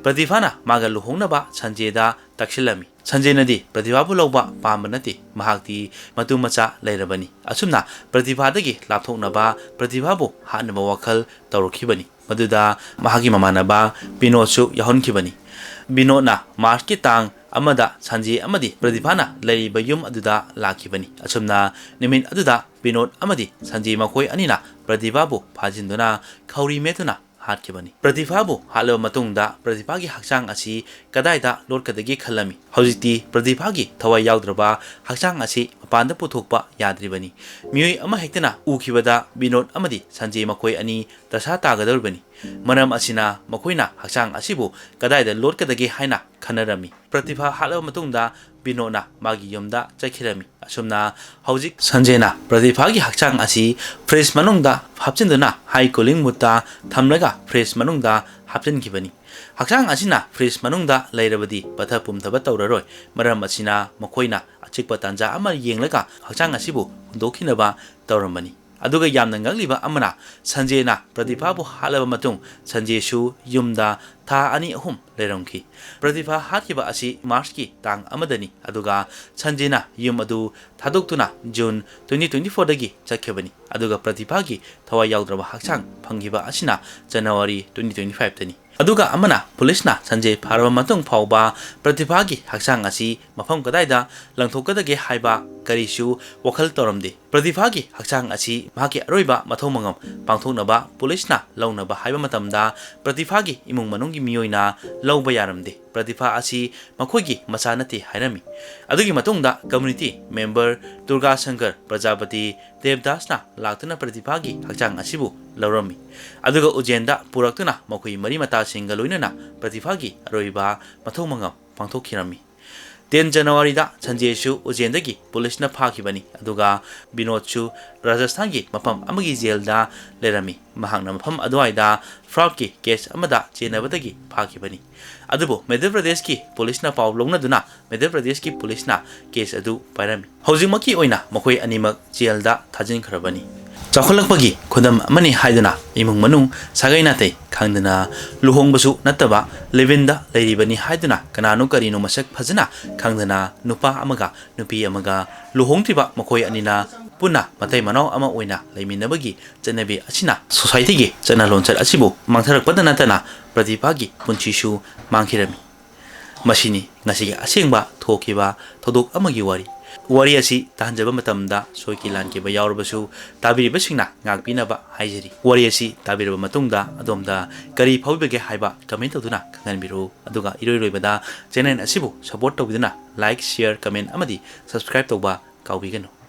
ꯄ꯭ꯔꯇꯤꯚꯥꯅ ꯃꯥꯒ ꯂꯨꯍꯣꯡꯅꯕ ꯁꯟꯖꯦꯗ ꯇꯛꯁꯤꯜꯂꯝꯃꯤ꯫ ꯁꯟꯖꯦꯅꯗꯤ ꯄ꯭ꯔꯇꯤꯚꯥꯕꯨ ꯂꯧꯕ ꯄꯥꯝꯕ ꯅꯠꯇꯦ, ꯃꯍꯥꯛꯇꯤ ꯃꯇꯨ ꯃꯆꯥ ꯂꯩꯔꯕꯅꯤ꯫ ꯑꯁꯨꯝꯅ ꯄ꯭ꯔꯇꯤꯚꯥꯗꯒꯤ ꯂꯥꯞꯊꯣꯛꯅꯕ ꯄ꯭ꯔꯇꯤꯚꯥꯕꯨ ꯍꯥꯠꯅꯕ ꯋꯥꯈꯜ ꯇꯧꯔꯛꯈꯤꯕꯅꯤ꯫ ꯃꯗꯨꯗ ꯃꯍꯥꯛꯀꯤ ꯃꯃꯥꯟꯅꯕ ꯕꯤꯅꯣꯗꯁꯨ ꯌꯥꯎꯍꯟꯈꯤꯕꯅꯤ꯫ ꯕꯤꯅꯣꯗꯅ ꯃꯥꯔꯆꯀꯤ ꯇꯥꯡ ꯑꯃꯗ ꯁꯟꯖꯦ ꯑꯃꯗꯤ ꯄ꯭ꯔꯇꯤꯚꯥꯅ ꯂꯩꯔꯤꯕ ꯌꯨꯝ ꯑꯗꯨꯗ ꯂꯥꯛꯈꯤꯕꯅꯤ꯫ ꯑꯁꯨꯝꯅ ꯅꯨꯃꯤꯠ ꯑꯗꯨꯗ ꯕꯤꯅꯣꯗ ꯑꯃꯗꯤ ꯁꯟꯖꯦ ꯃꯈꯣꯏ ꯑꯅꯤꯅ ꯄ꯭ꯔꯇꯤꯚꯥꯕꯨ ꯐꯥꯖꯤꯟꯗꯨꯅ ꯈꯧꯔꯤ ꯃꯦꯠꯇꯨꯅ ꯍꯥꯠꯈꯤꯕꯅꯤ꯫ ꯄ꯭ꯔꯇꯤꯚꯥꯕꯨ ꯍꯥꯠꯂꯕ ꯃꯇꯨꯡꯗ ꯄ꯭ꯔꯇꯤꯚꯥꯒꯤ ꯍꯛꯆꯥꯡ ꯑꯁꯤ ꯀꯗꯥꯏꯗ ꯂꯣꯠꯀꯗꯒꯦ ꯈꯜꯂꯝꯃꯤ꯫ ꯍꯧꯖꯤꯛꯇꯤ ꯄ꯭ꯔꯇꯤꯚꯥꯒꯤ ꯊꯋꯥꯏ ꯌꯥꯎꯗ꯭ꯔꯕ ꯍꯛꯆꯥꯡ ꯑꯁꯤ ꯃꯄꯥꯟꯗ ꯄꯨꯊꯣꯛꯄ ꯌꯥꯗ꯭ꯔꯤꯕꯅꯤ꯫ ꯃꯤꯑꯣꯏ ꯑꯃꯍꯦꯛꯇꯅ ꯎꯈꯤꯕꯗ ꯕꯤꯅꯣꯗ ꯑꯃꯗꯤ ꯁꯟꯖꯦ ꯃꯈꯣꯏ ꯑꯅꯤ ꯗꯁꯥ ꯇꯥꯒꯗꯧꯔꯤꯕꯅꯤ꯫ ꯃꯔꯝ ꯑꯁꯤꯅ ꯃꯈꯣꯏꯅ ꯍꯛꯆꯥꯡ ꯑꯁꯤꯕꯨ ꯀꯗꯥꯏꯗ ꯂꯣꯠꯀꯗꯒꯦ ꯍꯥꯏꯅ ꯈꯟꯅꯔꯝꯃꯤ꯫ ꯄ꯭ꯔꯇꯤꯚꯥ ꯍꯥꯠꯂꯕ ꯃꯇꯨꯡꯗ ꯕꯤꯅꯣꯗꯅ ꯃꯥꯒꯤ ꯌꯨꯝꯗ ꯆꯠꯈꯤꯔꯝꯃꯤ꯫ ꯑꯁꯨꯝꯅ ꯍꯧꯖꯤꯛ ꯁꯟꯖꯦꯅ ꯄ꯭ꯔꯇꯤꯚꯥꯒꯤ ꯍꯛꯆꯥꯡ ꯑꯁꯤ ꯐ꯭ꯔꯤꯖ ꯃꯅꯨꯡꯗ ꯍꯥꯞꯆꯤꯟꯗꯨꯅ ꯍꯥꯏ ꯀꯨꯂꯤꯡ ꯃꯨꯠꯇ ꯊꯝꯂꯒ ꯐ꯭ꯔꯤꯖ ꯃꯅꯨꯡꯗ ꯍꯥꯞꯆꯤꯟꯈꯤꯕꯅꯤ꯫ ꯍꯛꯆꯥꯡ ꯑꯁꯤꯅ ꯐ꯭ꯔꯤꯖ ꯃꯅꯨꯡꯗ ꯂꯩꯔꯕꯗꯤ ꯄꯠꯊ ꯄꯨꯝꯊꯕ ꯇꯧꯔꯔꯣꯏ꯫ ꯃꯔꯝ ꯑꯁꯤꯅ ꯃꯈꯣꯏꯅ ꯑꯆꯤꯛꯄ ꯇꯥꯟꯖꯥ ꯑꯃ ꯌꯦꯡꯂꯒ ꯍꯛꯆꯥꯡ ꯑꯁꯤꯕꯨ ꯍꯨꯟꯗꯣꯛꯈꯤꯅꯕ ꯇꯧꯔꯝꯕꯅꯤ꯫ ꯑꯗꯨꯒ ꯌꯥꯝꯅ ꯉꯛꯂꯤꯕ ꯑꯃꯅ, ꯁꯟꯖꯦꯅ ꯄ꯭ꯔꯇꯤꯚꯥꯕꯨ ꯍꯥꯠꯂꯕ ꯃꯇꯨꯡ ꯁꯟꯖꯦꯁꯨ ꯌꯨꯝꯗ ꯊꯥ ꯑꯅꯤ ꯑꯍꯨꯝ ꯂꯩꯔꯝꯈꯤ꯫ ꯄ꯭ꯔꯇꯤꯚꯥ ꯍꯥꯠꯈꯤꯕ ꯑꯁꯤ ꯃꯥꯔꯆꯀꯤ ꯇꯥꯡ ꯑꯃꯗꯅꯤ꯫ ꯑꯗꯨꯒ ꯁꯟꯖꯦꯅ ꯌꯨꯝ ꯑꯗꯨ ꯊꯥꯗꯣꯛꯇꯨꯅ ꯖꯨꯟ ꯇ꯭ꯋꯦꯟꯇꯤ ꯇ꯭ꯋꯦꯟꯇꯤ ꯐꯣꯔꯗꯒꯤ ꯆꯠꯈꯤꯕꯅꯤ꯫ ꯑꯗꯨꯒ ꯄ꯭ꯔꯇꯤꯚꯥꯒꯤ ꯊꯋꯥꯏ ꯌꯥꯎꯗ꯭ꯔꯕ ꯍꯛꯆꯥꯡ ꯐꯪꯈꯤꯕ ꯑꯁꯤꯅ ꯖꯅꯋꯥꯔꯤ ꯇ꯭ꯋꯦꯟꯇꯤ ꯇ꯭ꯋꯦꯟꯇꯤ ꯐꯥꯏꯚꯇꯅꯤ꯫ ꯑꯗꯨꯒ ꯑꯃꯅ, ꯄꯨꯂꯤꯁꯅ ꯁꯟꯖꯦ ꯐꯥꯔꯕ ꯃꯇꯨꯡ ꯐꯥꯎꯕ ꯄ꯭ꯔꯇꯤꯚꯥꯒꯤ ꯍꯛꯆꯥꯡ ꯑꯁꯤ ꯃꯐꯝ ꯀꯗꯥꯏꯗ ꯂꯪꯊꯣꯛꯀꯗꯒꯦ ꯍꯥꯏꯕ ꯀꯔꯤꯁꯨ ꯋꯥꯈꯜ ꯇꯧꯔꯝꯗꯦ꯫ ꯄ꯭ꯔꯇꯤꯚꯥꯒꯤ ꯍꯛꯆꯥꯡ ꯑꯁꯤ ꯃꯍꯥꯛꯀꯤ ꯑꯔꯣꯏꯕ ꯃꯊꯧ ꯃꯉꯝ ꯄꯥꯡꯊꯣꯛꯅꯕ ꯄꯨꯂꯤꯁꯅ ꯂꯧꯅꯕ ꯍꯥꯏꯕ ꯃꯇꯝꯗ ꯄ꯭ꯔꯇꯤꯚꯥꯒꯤ ꯏꯃꯨꯡ ꯃꯅꯨꯡꯒꯤ ꯃꯤꯑꯣꯏꯅ ꯂꯧꯕ ꯌꯥꯔꯝꯗꯦ꯫ ꯄ꯭ꯔꯇꯤꯚꯥ ꯑꯁꯤ ꯃꯈꯣꯏꯒꯤ ꯃꯆꯥ ꯅꯠꯇꯦ ꯍꯥꯏꯔꯝꯃꯤ꯫ ꯑꯗꯨꯒꯤ ꯃꯇꯨꯡꯗ ꯀꯝꯃ꯭ꯌꯨꯅꯤꯇꯤ ꯃꯦꯝꯕꯔ ꯗꯨꯔꯒꯥ ꯁꯪꯀꯔ ꯄ꯭ꯔꯖꯥꯄꯇꯤ ꯗꯦꯕꯗꯥꯁꯅ ꯂꯥꯛꯇꯨꯅ ꯄ꯭ꯔꯇꯤꯚꯥꯒꯤ ꯍꯛꯆꯥꯡ ꯑꯁꯤꯕꯨ ꯂꯧꯔꯝꯃꯤ꯫ ꯑꯗꯨꯒ ꯎꯖꯦꯟꯗ ꯄꯨꯔꯛꯇꯨꯅ ꯃꯈꯣꯏ ꯃꯔꯤ ꯃꯇꯥꯁꯤꯡꯒ ꯂꯣꯏꯅꯅ ꯄ꯭ꯔꯇꯤꯚꯥꯒꯤ ꯑꯔꯣꯏꯕ ꯃꯊꯧ ꯃꯉꯝ ꯄꯥꯡꯊꯣꯛꯈꯤꯔꯝꯃꯤ꯫ ꯇꯦꯟ ꯖꯅꯋꯥꯔꯤꯗ ꯁꯟꯖꯦꯁꯨ ꯎꯖꯦꯟꯗꯒꯤ ꯄꯨꯂꯤꯁꯅ ꯐꯥꯈꯤꯕꯅꯤ, ꯑꯗꯨꯒ ꯕꯤꯅꯣꯗꯁꯨ ꯔꯥꯖꯁꯊꯥꯟꯒꯤ ꯃꯐꯝ ꯑꯃꯒꯤ ꯖꯦꯜꯗ ꯂꯩꯔꯝꯃꯤ꯫ ꯃꯍꯥꯛꯅ ꯃꯐꯝ ꯑꯗꯨꯋꯥꯏꯗ ꯐ꯭ꯔꯣꯗꯀꯤ ꯀꯦꯁ ꯑꯃꯗ ꯆꯦꯟꯅꯕꯗꯒꯤ ꯐꯥꯈꯤꯕꯅꯤ꯫ ꯑꯗꯨꯕꯨ ꯃꯙ꯭ꯌ ꯄ꯭ꯔꯗꯦꯁꯀꯤ ꯄꯨꯂꯤꯁꯅ ꯄꯥꯎ ꯂꯧꯅꯗꯨꯅ ꯃꯙ꯭ꯌ ꯄ꯭ꯔꯗꯦꯁꯀꯤ ꯄꯨꯂꯤꯁꯅ ꯀꯦꯁ ꯑꯗꯨ ꯄꯥꯏꯔꯝꯃꯤ꯫ ꯍꯧꯖꯤꯛꯃꯛꯀꯤ ꯑꯣꯏꯅ ꯃꯈꯣꯏ ꯑꯅꯤꯃꯛ ꯖꯦꯜꯗ ꯊꯥꯖꯤꯟꯈ꯭ꯔꯕꯅꯤ꯫ ꯆꯥꯎꯈꯠꯂꯛꯄꯒꯤ ꯈꯨꯗꯝ ꯑꯃꯅꯤ ꯍꯥꯏꯗꯨꯅ ꯏꯃꯨꯡ ꯃꯅꯨꯡ ꯁꯥꯒꯩ ꯅꯥꯇꯩ ꯈꯪꯗꯅ ꯂꯨꯍꯣꯡꯕꯁꯨ ꯅꯠꯇꯕ live-in-ꯗ ꯂꯩꯔꯤꯕꯅꯤ ꯍꯥꯏꯗꯨꯅ ꯀꯅꯥꯅꯣ ꯀꯔꯤꯅꯣ ꯃꯁꯛ ꯐꯖꯅ ꯈꯪꯗꯅ ꯅꯨꯄꯥ ꯑꯃꯒ ꯅꯨꯄꯤ ꯑꯃꯒ ꯂꯨꯍꯣꯡꯗ꯭ꯔꯤꯕ ꯃꯈꯣꯏ ꯑꯅꯤꯅ ꯄꯨꯟꯅ ꯃꯇꯩ ꯃꯅꯥꯎ ꯑꯃ ꯑꯣꯏꯅ ꯂꯩꯃꯤꯟꯅꯕꯒꯤ ꯆꯠꯅꯕꯤ ꯑꯁꯤꯅ society-ꯒꯤ ꯆꯠꯅ ꯂꯣꯟꯆꯠ ꯑꯁꯤꯕꯨ ꯃꯥꯡꯊꯔꯛꯄꯗ ꯅꯠꯇꯅ ꯄ꯭ꯔꯗꯤꯄꯥꯒꯤ ꯄꯨꯟꯁꯤꯁꯨ ꯃꯥꯡꯈꯤꯔꯝꯃꯤ꯫ ꯃꯁꯤꯅꯤ ꯉꯁꯤꯒꯤ ꯑꯁꯦꯡꯕ ꯊꯣꯛꯈꯤꯕ ꯊꯧꯗꯣꯛ ꯑꯃꯒꯤ ꯋꯥꯔꯤ꯫ ꯋꯥꯔꯤ ꯑꯁꯤ ꯇꯥꯍꯟꯖꯕ ꯃꯇꯝꯗ ꯁꯣꯏꯈꯤ ꯂꯥꯟꯈꯤꯕ ꯌꯥꯎꯔꯕꯁꯨ ꯇꯥꯕꯤꯔꯤꯕꯁꯤꯡꯅ ꯉꯥꯛꯄꯤꯅꯕ ꯍꯥꯏꯖꯔꯤ꯫ ꯋꯥꯔꯤ ꯑꯁꯤ ꯇꯥꯕꯤꯔꯕ ꯃꯇꯨꯡꯗ ꯑꯗꯣꯝꯗ ꯀꯔꯤ ꯐꯥꯎꯕꯤꯕꯒꯦ ꯍꯥꯏꯕ comment ꯇꯧꯗꯨꯅ ꯈꯪꯍꯟꯕꯤꯔꯛꯎ꯫ ꯑꯗꯨꯒ ꯏꯔꯣꯏ ꯂꯣꯏꯕꯗ channel ꯑꯁꯤꯕꯨ support ꯇꯧꯕꯤꯗꯨꯅ like, share, comment ꯑꯃꯗꯤ subscribe ꯇꯧꯕ ꯀꯥꯎꯕꯤꯒꯅꯨ꯫